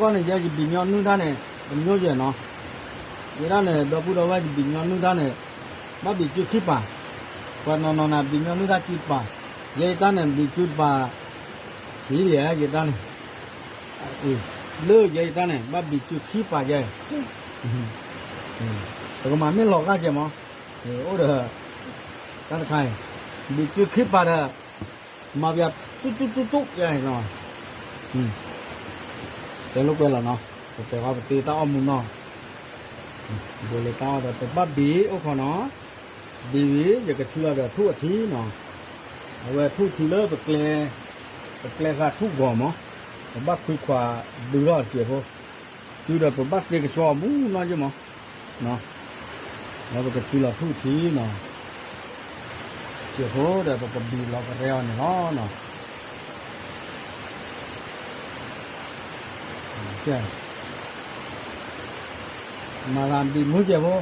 နီၢ်ကီၢ်န့ၣ် ယဲယဘံၣ်ညီနုၢ်တၢ်န့ၣ် တမံၤယဲၢ်နီၤ, ယဲဒၣ်န့ၣ် ဒီပုၢ်ဒီဝဲၢ် ယဘံၣ်ညီနုၢ်တၢ်န့ၣ် ဘၣ်ဘံၣ်စုခံပၤ, ပှၤနီၢ်နီၢ်နၤ ဘံၣ်ညီနုၢ်တၢ်ခံပၤ, ယဲယတၢ်န့ၣ် ဘံၣ်စုတပၤ, ဆံးယဲၢ် ယဲတၢ်န့ၣ်, လၢယဲယတၢ်န့ၣ် ဘၣ်ဘံၣ်စုခံပၤယဲၢ် ပကမၤမ့ၢ်လီၤဂာ်ကဲမး, အိၣ်ဒီး တၢ်တခါအံၤ ဘံၣ်စုခံပၤဒီး မၤပှၤတူၢ်တူၢ်တူၢ်တူၢ်ယဲၢ်နီၤ, တဲလိာ်ကွဲလီၤနီၤ, ပတဲဃီပတ့တၢ်အီၣ်မူနီၤ, ဘိးလ့တၢ်အီၣ်ဒီးပဘၣ်ဘံၣ်အိၣ်ခီနီၤ, ဘံၣ်ဝံၤ ယကထုးလီၤဒီးထူၣ်အထံနီၤ, အဝဲထူၣ်ထံလၢပကျဲ, ပကျဲဃာ်ထူၣ်ဂီၤမး, ပဘၣ်ခွံခွါဒုးထီၣ်စဲးဖိ, စုဒီးပဘၣ်သ့ကဆှီအီၤမူနီၢ်ယ့ၢ်မး, ဒီးပကထုးလီၤထူၣ်ထံနီၤ, စဲးဖိဒီးပကဘံၣ်လီၤကရဲအီၤန့ၣ်လီၤ. မၤသးဘံၣ်မုၢ်စဲးဖိ,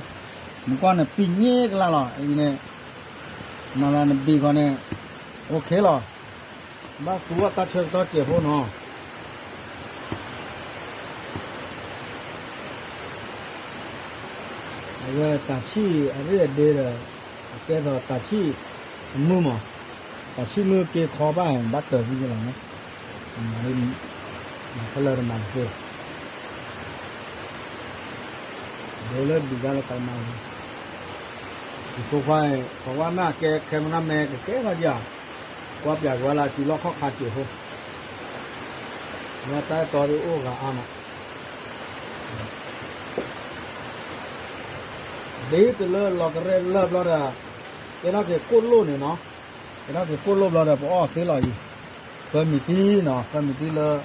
မုၢ်ကီၢ်န့ၣ် ပံၣ်ည့ကလါလီၤ, အံၤန့ၣ် မၤသးနဘံၣ်ခီန့ၣ် OK လီၤ, ဘၣ်သူအီၣ်တၢ်ဆၢကတီၢ်စဲးဖိနီၤ. အဝဲတၢ်ဆံၣ်အရ့ၣ်အဒ့ဒီး အကဲထီၣ်တၢ်ဆံၣ်အမုၢ်မး, တၢ်ဆံၣ်မုၢ်က့ၤခီဘၣ်ဘၣ်တၢၢ်ဝံၤလီၤန့ၣ်, မၤခဲလၢာ်တမၤတသ့, ဒိလၢဒုၣ်ဒါလၢကမၤ, ယဖိခွါ, ပဝဲမ့ၢ်ကဲခဲမနၤမဲကကဲထီၣ်ယၤ, ကွၢ်ပၠးကွၢ်လၢစုလီၢ်ခီၣ်ခါစဲးဖိ, မ့ၢ်တၢ်အဲၣ်တီဒုးအိၣ်ဂၤအါမး ဒ်တလၢလီၤကရဲလၢဘျီဒီး, ကဲထီၣ်က့ၤကိၣ်လိၣ်န့ၣ်နီၤ, ကဲထီၣ်က့ၤကိၣ်လိၣ်ဘျီဒီး ပအီၣ်သ့လီၤအံၤ, ဖၢမံၤတံၢ်နီၤ, ဖၢမံၤတံၢ်လၢ အဝဲဟဲခီဖျိ တမတီၢ်ခံမတီၢ်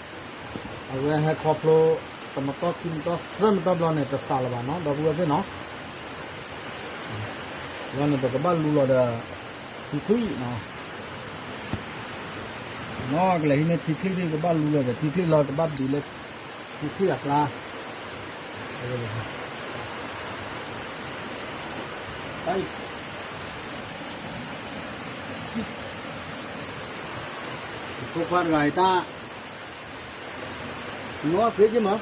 သၢမတီၢ်ဘျီန့ၣ် တသးလၢၤဘၣ်နီၤ ဒီပုၢ်ဝဲၢ်သ့ၣ်နီၤ, ဘျီန့ၣ် ပကဘၣ်လူလီၤဒီး ထံချံၣ်နီၤ နီၢ်ကလဲၤဟံးန့ၢ်ထံချံၣ်ဒ်ကဘၣ်လူလီၤဒီး ထံချံၣ်လီၤကဘၣ်ဘံၣ်လၢ ထံချံၣ်အကျါ, ဖိခွါတဂၤအံၤတၢ် နီၢ်သ့က့မး,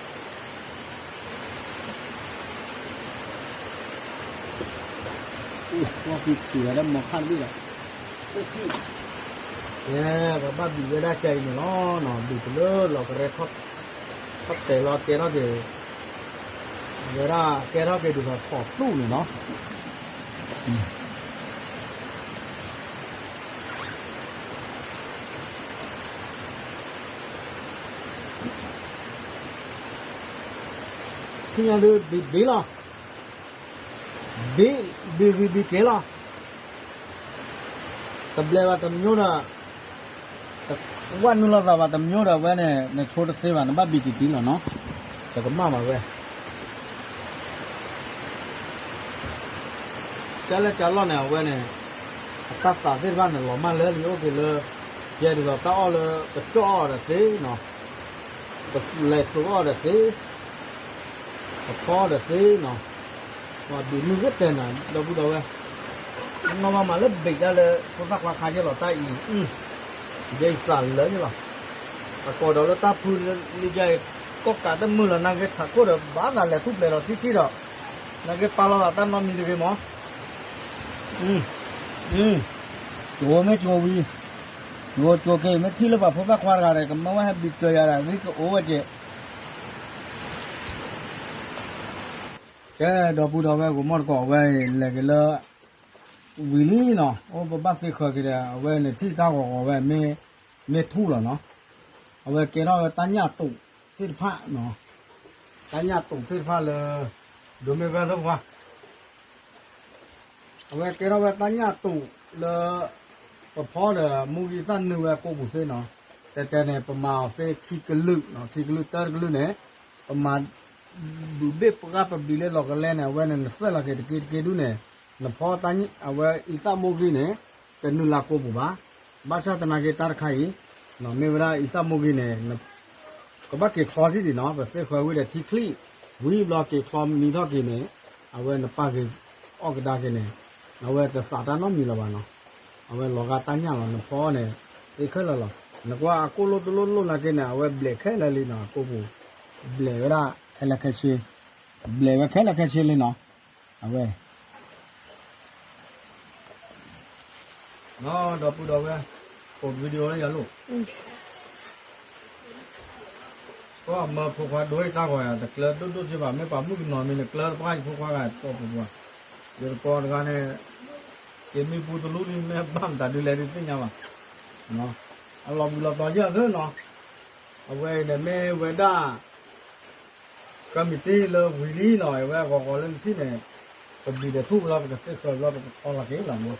အီၣ်က့ၤထံၣ်ဝဲဒၣ်မီၤခါတဘ့ၣ်ဒီး, ကဲ ပဘၣ်ဘံၣ်ဝဲဒၣ်ကဲအံၤန့ၣ်လီၤ, ဘံၣ်တလၢလီၤကရဲ ထီၣ်တဲာ်လီၤကဲထီၣ်က့ၤ, ဝဲဒၣ်ကဲထီၣ်က့ၤဒ်သိးထီၣ်သူၣ်န့ၣ်နီၤ. ထံၣ်ညါဒုးဘံၣ်ဘံၣ်လီၤ, ဘံၣ်, ဘံၣ်ဂံၢ်ဘံၣ်က့ၤလီၤ. တဘျဲးဘၣ်တမညိဒီး, ဝဲနုာ်လီၤသးဘၣ်တမညိဒီး အဝဲန့ၣ် နဆိတသ့ဘၣ် နဘၣ်ဘံၣ်တံၢ်တံၢ်လီၤနီၤ, တကမၣ်ဘၣ်ဝဲ ကၢ်လဲၢ်ကၢ်လီၢ်န့ၣ် အဝဲန့ၣ် အတၢ်သးသ့ၣ်တဖၣ်န့ၣ် လီၤမၢ်လၢလံ အိၣ်က့ၤလၢ ယဲဒ်သိးတၢ်အီၣ်လၢ ကစီၣ်အီၣ်ဒီးသ့နီၤ, ကလဲၤသိးအီၣ်ဒီးသ့, ကဖီအီၣ်ဒီးသ့နီၤ, ဒုးမုၢ်ဂ့ၤတဲနၤ ဒီပုၢ်ဒီဝဲၢ်, နီၢ်မၤမၤလၢဘ့ၣ်ဒၣ်လၢ ဖိသၣ်ခွါခါယဲၢ်လီၤတၢ်အံၤ, ယဲအံၤသးလၢယဲၢ်လီၤ, အကိးဒီးလၢတၢ်ဖုလံယဲအံၤ, ကိးကးတမုာ်လီၤ နာ်က့ထးခိၣ်ဒီး ဘၣ်သးလဲၤထူၣ်ပျဲၤဒီးထံထံၣ်ဒီး, နာ်က့ပာ်လီၤသးတၢ်နီတမံၤတဂ့ၤမး ကၠိမ့ၢ်ကၠိဝံၤ, ကၠိကၠိက့ၤ မ့ၢ်ထံၣ်လၢပှၤဖိသၣ်ခွါတဂၤဒီး ကမၢဝဲဟဲဘံၣ်ကၢၤယၤဒီး ဂ့ၢ်ကအိၣ်ဝဲက့ၤ, ကဲ ဒီပုၢ်ဒီဝဲၢ် ကမီၢ်တကိးဝဲ လဲၤက့ၤလၢ ဝံၤလံနီၤ, အိၣ်ပဘၣ်သ့ဃၢၤက့ၤဒီး အဝဲန့ၣ်ထံၣ်တၢ်ဂီၤဂီၤဝဲ မ့ၢ်ထူၣ်လီၤနီၤ, အဝဲကဲထီၣ်ဝဲတၢ်ညၣ်တူာ်သ့ၣ်တဖၣ်နီၤ, တၢ်ညၣ်တူာ်သ့ၣ်တဖၣ်လၢ ဒိးမ့ၢ်ဝဲသ့ၣ်တဖၣ် အဝဲကဲထီၣ်ဝဲတၢ်ညၣ်တူာ်လၢ ပဖီဒီးမူဂံၢ်သၣ်နုာ်ဝဲကိးပူၤသ့နီၤ, တဲတဲန့ၣ် ပမၤအီၤသ့ခံကလုာ်နီၤ, ခံကလုာ်တၢ်တကလုာ်န့ၣ် ပမၤ ဒုးဘ့ၣ်ပှၢ်ပဘံၣ်လၢလီၤကလဲန့ၣ် အဝဲန့ၣ် နသွဲၣ်လီၤက့ၤတက့တက့ဒုးန့ၣ်, နဖီ အဝဲအံသၣ်မူဂံၢ်န့ၣ် တနုာ်လၢကိးပူၤဘၣ်, ဘၣ်ဆၣ်သနာ်က့တၢ်တခါအံၤ မ့ၢ်ဝဲဒၣ်အံသၣ်မူဂံၢ်န့ၣ် ကဘၣ်က့ၤချီထံၣ်ဒံးနီၤ, ပသ့ဃၢၤဝံၤဒီးထံချံၣ် ဝံၤဘျီက့ၤချီမံထီၣ်က့ၤန့ၣ်, အဝဲနပာ်က့ၤအီၣ်ကဒါက့ၤန့ၣ်, အဝဲတသးတၢ်နီတမံၤလၢၤဘၣ်နီၤ, အဝဲလီၤဂာ်တၢ်ညၣ်လီၤ, နဖီန့ၣ် သ့ခဲလၢာ်လီၤ, နကွၢ်အကိၣ်လိၣ်တလိၣ်လိၣ်နာ်က့န့ၣ် အဝဲဘျဲးခဲလၢာ်လံနီၤ, အကိၣ်ပူၤ ဘျဲးဝဲဒၣ်ခဲလၢာ်ခဲဆ့, ဘျဲးဝဲခဲလၢာ်ခဲဆ့လံနီၤ, အဝဲ ဒီပုၢ်ဒီဝဲၢ်, ကိး video လၢယၤလိၣ်, ကီၢ်မၢဖိခွါဒိဟ့ၣ်တၢ်ဂီၤယၤ တကျၢၤဒိၣ်ဒိၣ်က့ဘၣ်, မ့ၢ်ပှၤမုၣ်ကနီၤမ့ၢ်န့ၣ် ကျၢၤတပှၢ်ယဖိခွါဂၤ ကိးပူၤပှၤ, ယတကိးတဂၤန့ၣ် က့ၤမံပူတလူလံ မ့ၢ်ဘၣ်မတၤဒုလဲၣ်ဒုးသ့ၣ်ညါဘၣ်, အလီၤဘှံးလီၤတီၤယဲၢ်သၢနီၤ, အဝဲအံၤန့ၣ်မ့ၢ်ဝဲဒၣ် ကမံးတံၢ်လၢဝံၤလံနီၤ, အဝဲအဂီၤဂီၤလၢနထံၣ်န့ၣ် ပဘျံးဒီးထူၣ်ဘျီ ပကသ့ၣ်ဃၢၤဘျီ ပကဖီလီၤက့ၤလီၤမး,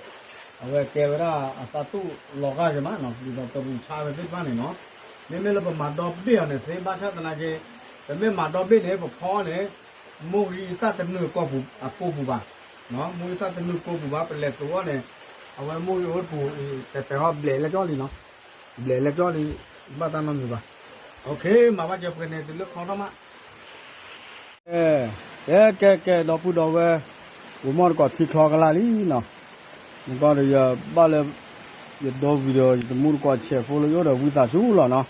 အဝဲကဲဝဲဒၣ်အသးတူၢ်လီၤဂာ်က့ၤမးနီၤ, ဒ်သိးတပူၤဆါဝဲသ့ၣ်တဖၣ်န့ၣ်နီၤ, မ့မ့ၢ်လၢပမၤဒီဘ့ၣ်အီၤန့ၣ်သ့ ဘၣ်ဆၣ်သနာ်က့ ပမ့ၢ်မၤဒီဘ့ၣ်န့ၣ် ပဖီန့ၣ် မိၢ်ဂံၢ်သၣ်တနုာ်ကိာ်ပူၤ အကိာ်ပူၤဘၣ်, မိၢ်ဂံၢ်သၣ်တနုာ်ကိာ်ပူၤဘၣ် ပလဲၤသိးအီၤန့ၣ်, အဝဲမိၢ်ဂံၢ်အိၣ်ပူၤ တဲတဲအီၤဘျဲးလဲကၠီလံနီၤ, ဘျဲးလဲကၠီလံ, ဘၣ်တၢ်နီတမံၤဘၣ်, မၤဘၣ်ကဲပှဲၤန့ၣ် တုၤလၢခီထီၣ်မး ကဲ ကဲ ကဲ ဒီပုၢ်ဒီဝဲၢ်, ပမိၢ်တကိးထံချီကလၢ်လံနီၤ, နကီၢ်ဒီးယဘၣ်လၢ ယဒိ video ယတမူတကိး share ဖိလၢယအိၣ်ဒီးဝံသးစူၤလီၤနီၤ,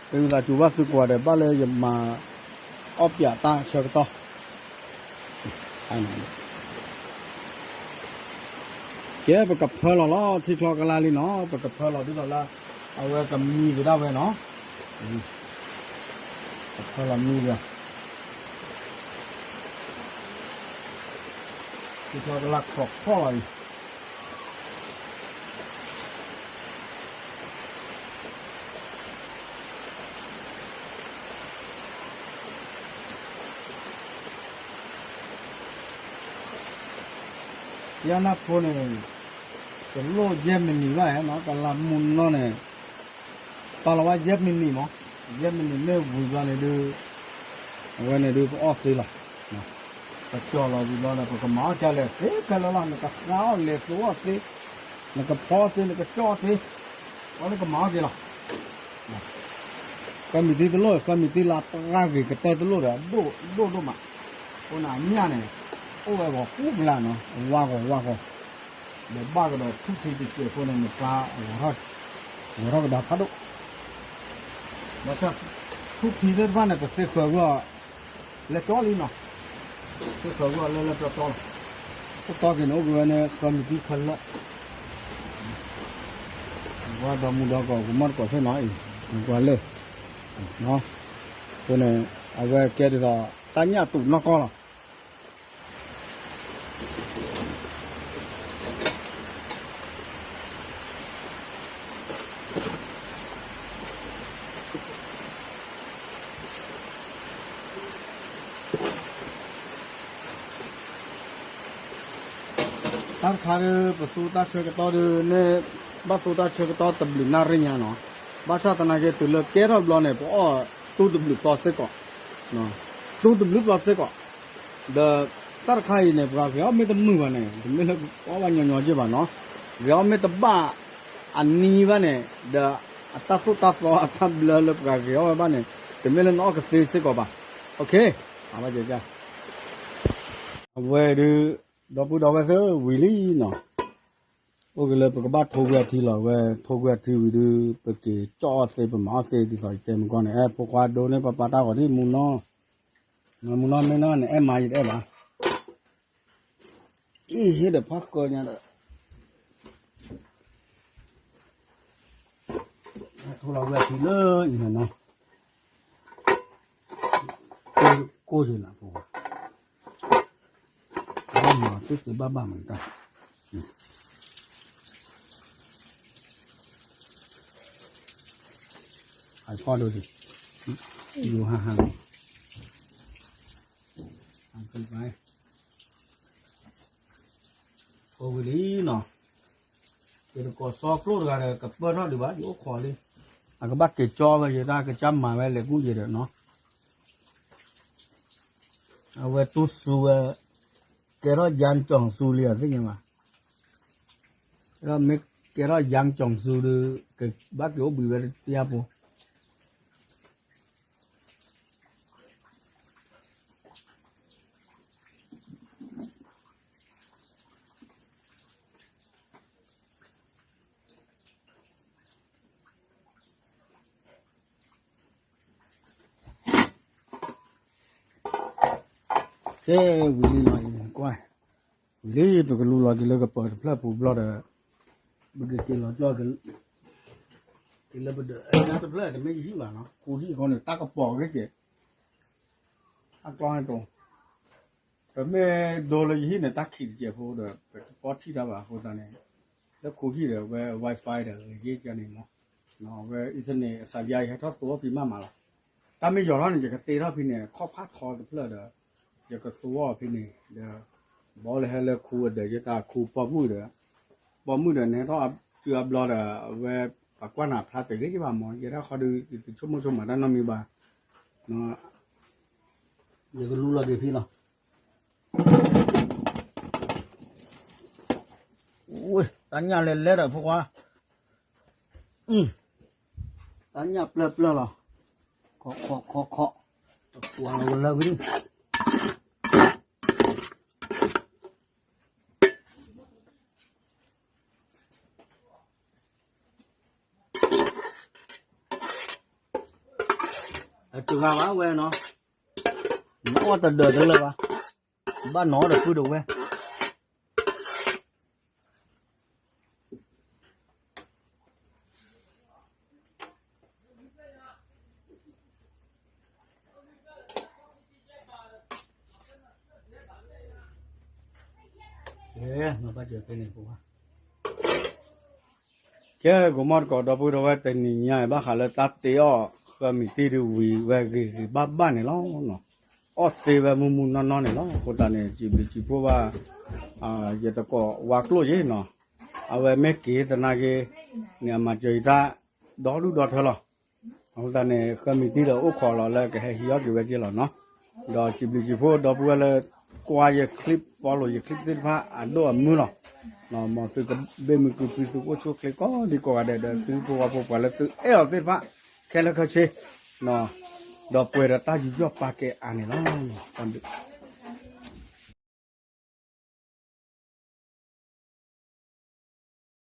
ဒီးဝံသးစူၤဘၣ်သုကိးဂၤဒဲး ဘၣ်လၢယမၤ အီၣ်ပၠးတၢ်ဆၢကတီၢ် ကဲ ပကဖၢလီၤလီၤ ထံချီကလၢ်လံနီၤ, ပကဖၢလီၤဒ်သိးလၢ အဝဲကမံကဒါဝဲနီၤ, ကဖၢလီၤမံကဒါ, ထံချီကလၢ်ခီၣ်ခီၣ်လီၤအံၤ ယနၢ်ဖိန့ၣ် တလိၣ်ယဲၢ်မံးနံးဘၣ်နီၤ, ကလၢ်မူနီၢ်န့ၣ် ပာ်လီၤဝဲယဲၢ်မံးနံးမး, ယဲၢ်မံးနံးမ့ၢ်ဝံၤဘျီန့ၣ်ဒုး အဝဲန့ၣ်ဒုးပအီၣ်သ့လီၤ, ပကၠီလီၤဝံၤဘျီဒီး ပကမၤအီၣ်ကလဲၣ်သ့ခဲလၢာ်လီၤ, နကဃါအီၣ်လဲၤသိးအီၣ်သ့, နကဖီသ့ နကကၠီသ့, အဝဲန့ၣ်ကမၤအီၣ်က့ၤလီၤ ဃၢမံၤသံတလိၣ် ဃၢမံၤသံလၢပှၢ်ဂ့ၤကတၢၢ်တလိၣ်ဒီး ဒိၣ်ဒိၣ်ဒိၣ်မး, အဃိန့ၣ်အမျၢ်န့ၣ် အိၣ်ဝဲဂီၤဃူကလၢ်နီၤ, ဝါဂီၤဝါဂီၤ, ဒီးဘၣ်ကဒီးထူၣ်ထံတစဲးဖိန့ၣ် နပှၤ ဂီၤထီၣ်ကဒါဖးဒိၣ်, ဘၣ်ဆၣ် ထူၣ်ထံသ့ၣ်တဖၣ်န့ၣ် ပသ့ဃၢၤကွံာ်အီၤ လၢကၠီလံနီၤ, သ့ဃၢၤကွံာ်အီၤလၢလၢပျီပျီလီၤ, တတီက့ၤန့ၣ် အိၣ်က့ၤဝဲန့ၣ် ဃၢမံၤသံခဲလၢာ် ပှၤဒီမူဒီကီၢ် ကမီၣ်တကိးသ့ၣ်နီၤအံၤ နကွၢ်လၢ အဃိန့ၣ် အဝဲကဲဒ်သိး တၢ်ညၣ်တူာ်နီၢ်ကီၢ်လီၤ. တၢ်တခါဒီး ပသူတၢ်ဆၢကတီၢ်ဒီး န့ၣ် ဘၣ်သူတၢ်ဆၢကတီၢ်တဘျုးနၣ်ရံၣ်ညါနီၤ, ဘၣ်ဆၣ်သနာ်က့ တုၤလၢကဲထီၣ်ဘျီန့ၣ် ပအီၣ်သူတဘျုးသီစ့ၢ်ကီး, သူတဘျုးသီစ့ၢ်ကီး, ဒီးတၢ်တခါအံၤန့ၣ် ပှၤဂဲၤအီၣ်မ့ၢ်တမုာ်ဘၣ်န့ၣ် တမ့ၢ်လၢအီၣ်ဘၣ်ညီညီက့ၢ်ဘၣ်နီၤ, ဂဲၤအီၣ်မ့ၢ်တဘၣ်အနံၤဘၣ်န့ၣ် ဒီးအတၢ်သိၣ်တၢ်သီအတၢ်ဘျၢလၢပှၤဂဲၤအီၣ်ဝဲဘၣ်န့ၣ် တမ့ၢ်လၢနအီၣ်ကသ့စ့ၢ်ကီးဘၣ်, အဝဲဒုး ဒီပုၢ်ဒီဝဲၢ်သ့ၣ်ဝံၤလံနီၤ, အိၣ်က့ၤလၢပကဘၣ်ထိကွံာ်အထံလီၤ, အဝဲထိကွံာ်အထံဝံၤဒုး ပက့ၤကၠီၣ်အီၣ်သ့ ပမၤအီၣ်သ့ ဒ်သိးယတဲမုၢ်ကီၢ်န့ၣ်, အဲ ဖိခွါဒိန့ၢ်ပပာ်တၢ်ဂီၤဒ်မူနီၢ်, မူနီၢ်မ့ၢ်နီၢ်န့ၣ် အဲၣ်မၤယတအဲၣ်ဘၣ်, အံၤဟ့ၣ်ဒီးဖးဃၢညါဒီး ထိလီၤဝဲအထံလၢအံၤန့ၣ်နီၤ, ကိၢ်ယနၤဖိ, ဘၣ်မၤသ့သ့ဘၣ်ဘၣ်မတၤ, အဖီဒိၣ်ဒံး, ယူၤဟါဟါလီၤ, အဝံၤလံနီၤ, ယတကိးစီကျိၣ်တဂၤဒီး ကပၢၢ်ထီၣ်ဒံးဘၣ် ယအိၣ်ခိးလံ, အကဘၣ်က့ၤကၠီဝဲ ယတၢ်ကစၢ်မၤဝဲလဲၤကူၣ်ယဲဒီးနီၤ, အဝဲတူၢ်စူဝဲ, ကဲထီၣ်ယါကၠီၤစူလံအသ့ၣ်ညါဘၣ်, ဒီးမ့ၢ်ကဲထီၣ်ယါကၠီၤစူဒီး ကဘၣ်က့ၤအိၣ်ဘှံးဝဲတယါဖိ အ ကဲဝံၤလံနီၤ, ကွၢ်, ဝံၤလံ ပကလူလီၤက့ၤလၢကပၢၤတဖျၢၣ်ပူၤဘျီဒီး, ပကက့ၤလီၤကၠီက့ၤလၢပဒၢး တဖျၢၣ်တမ့ၢ်ယဟံၣ်ဘၣ်နီၤ, ခူဟံၣ်အဃိန့ၣ် တၢ်ကပီၤက့ၤကဲး, အကျီဟဲတိၤ, ပမ့ၢ်ဒိလၢယဟံၣ်န့ၣ် တၢ်ခံးတစဲးဖိဒီး ပတပီထံၣ်တၢ်ဘၣ်အဃိသတးန့ၣ်, လၢခူဟံၣ်ဒီးအဝဲ Wi-Fi ဒီးဂ့ၤက့ၤကန့ၣ်မး, အဝဲ internet အစးယါ ယဟဲထီၣ်သိအီၣ်ဖံးမးမးလီၤ, တၢ်မ့ၢ်ယီၤထီၣ်န့ၣ် ယကတ့ထီၣ်ဖံးန့ၣ် ခီၣ်ဖးထီတဖျၢၣ်ဒီး, ယကသိအီၣ်ဖံးန့ၣ်ဒီး, ဘီလၢဟဲလၢခူအဒၢး ယတၢ်ခူပိာ်မုၣ်ဒီး, ပိာ်မုၣ်ဒီး နဟဲထီၣ်တုၤအဘျီဒီး အဝဲ ပှၤကွၢ်နၤဖျါတဂ့ၤဘၣ်မး, ယဲဒၣ်ဃီဒီး ယတဆိကမိၣ်ဆိကမးတၢ်နီတမံၤဘၣ်, ယကလူလီၤက့ၤဖံးလီၤ. တၢ်ညၣ်လဲၤလဲၤဒီးဖိခွါ, တၢ်ညၣ်ပျၢၢ်ပျၢၢ်လီၤ, ခီခီခီခီ, ပှၤလီၤဝဲလၢဝံၤ အတဂၤဘၣ်ဝဲနီၤ, နအီၣ်တဒၢးတလၢာ်ဘၣ်, ဘၣ်နီၤဒီးပုၢ်ဒီးဝဲၢ် ကဲ ကမီၢ်တကိး ဒီပုၢ်ဒီဝဲၢ် တနံၤညါအံၤဘၣ်ဃးလၢတၢ်တ့အီၣ်ဃၢမံၤတံၢ်ဒုးဝံၤဝဲဂ့ၤဂ့ၤဘၣ်ဘၣ်န့ၣ်လီၤ. အီၣ်သ့ဝဲမုၢ်မုၢ်နီၢ်နီၢ်န့ၣ်လီၤ. အဃိသတးန့ၣ် စံးဘျုးစံးဖှိၣ်ဘၣ် ယတကိးဝါကျိၣ်ယ့ၣ်နီၤ, အဝဲမ့ၢ်က့ၤသနာ်က့န့ၣ် အမၤစၢၤယတၢ်ဒီဒူၣ်ဒီထၢလီၤ. အဃိသတးန့ၣ် ဃၢမံၤတံၢ်ဒီးအိၣ်ခိးလီၤလၢကဟဲဟံးအီၣ်က့ၤဝဲက့လီၤနီၤ. ဒီးစံးဘျုးစံးဖှိၣ်ဒီပုၢ်ဝဲၢ်လၢကွၢ်ယ clip follow ယ clip သ့ၣ်တဖၣ်အဒိၣ်အမုၢ်လီၤ. မ်သုကဘၣ်မုာ်ကုာ်ပှဲၤသုအိၣ်ဆူၣ်အိၣ်ချ့ကိးဒံကိးဂၤဒဲး ဒီးသုဖိဝါဖိပှၤလၢသုအဲၣ်အီၤသ့ၣ်တဖၣ် ခဲလၢာ်ခဲဆ့ ဒီးပှဲၤဒီးတၢ်ယူးယီၣ်ပာ်ကဲအါန့ၣ်လီၤ. တၢ်ဘျုး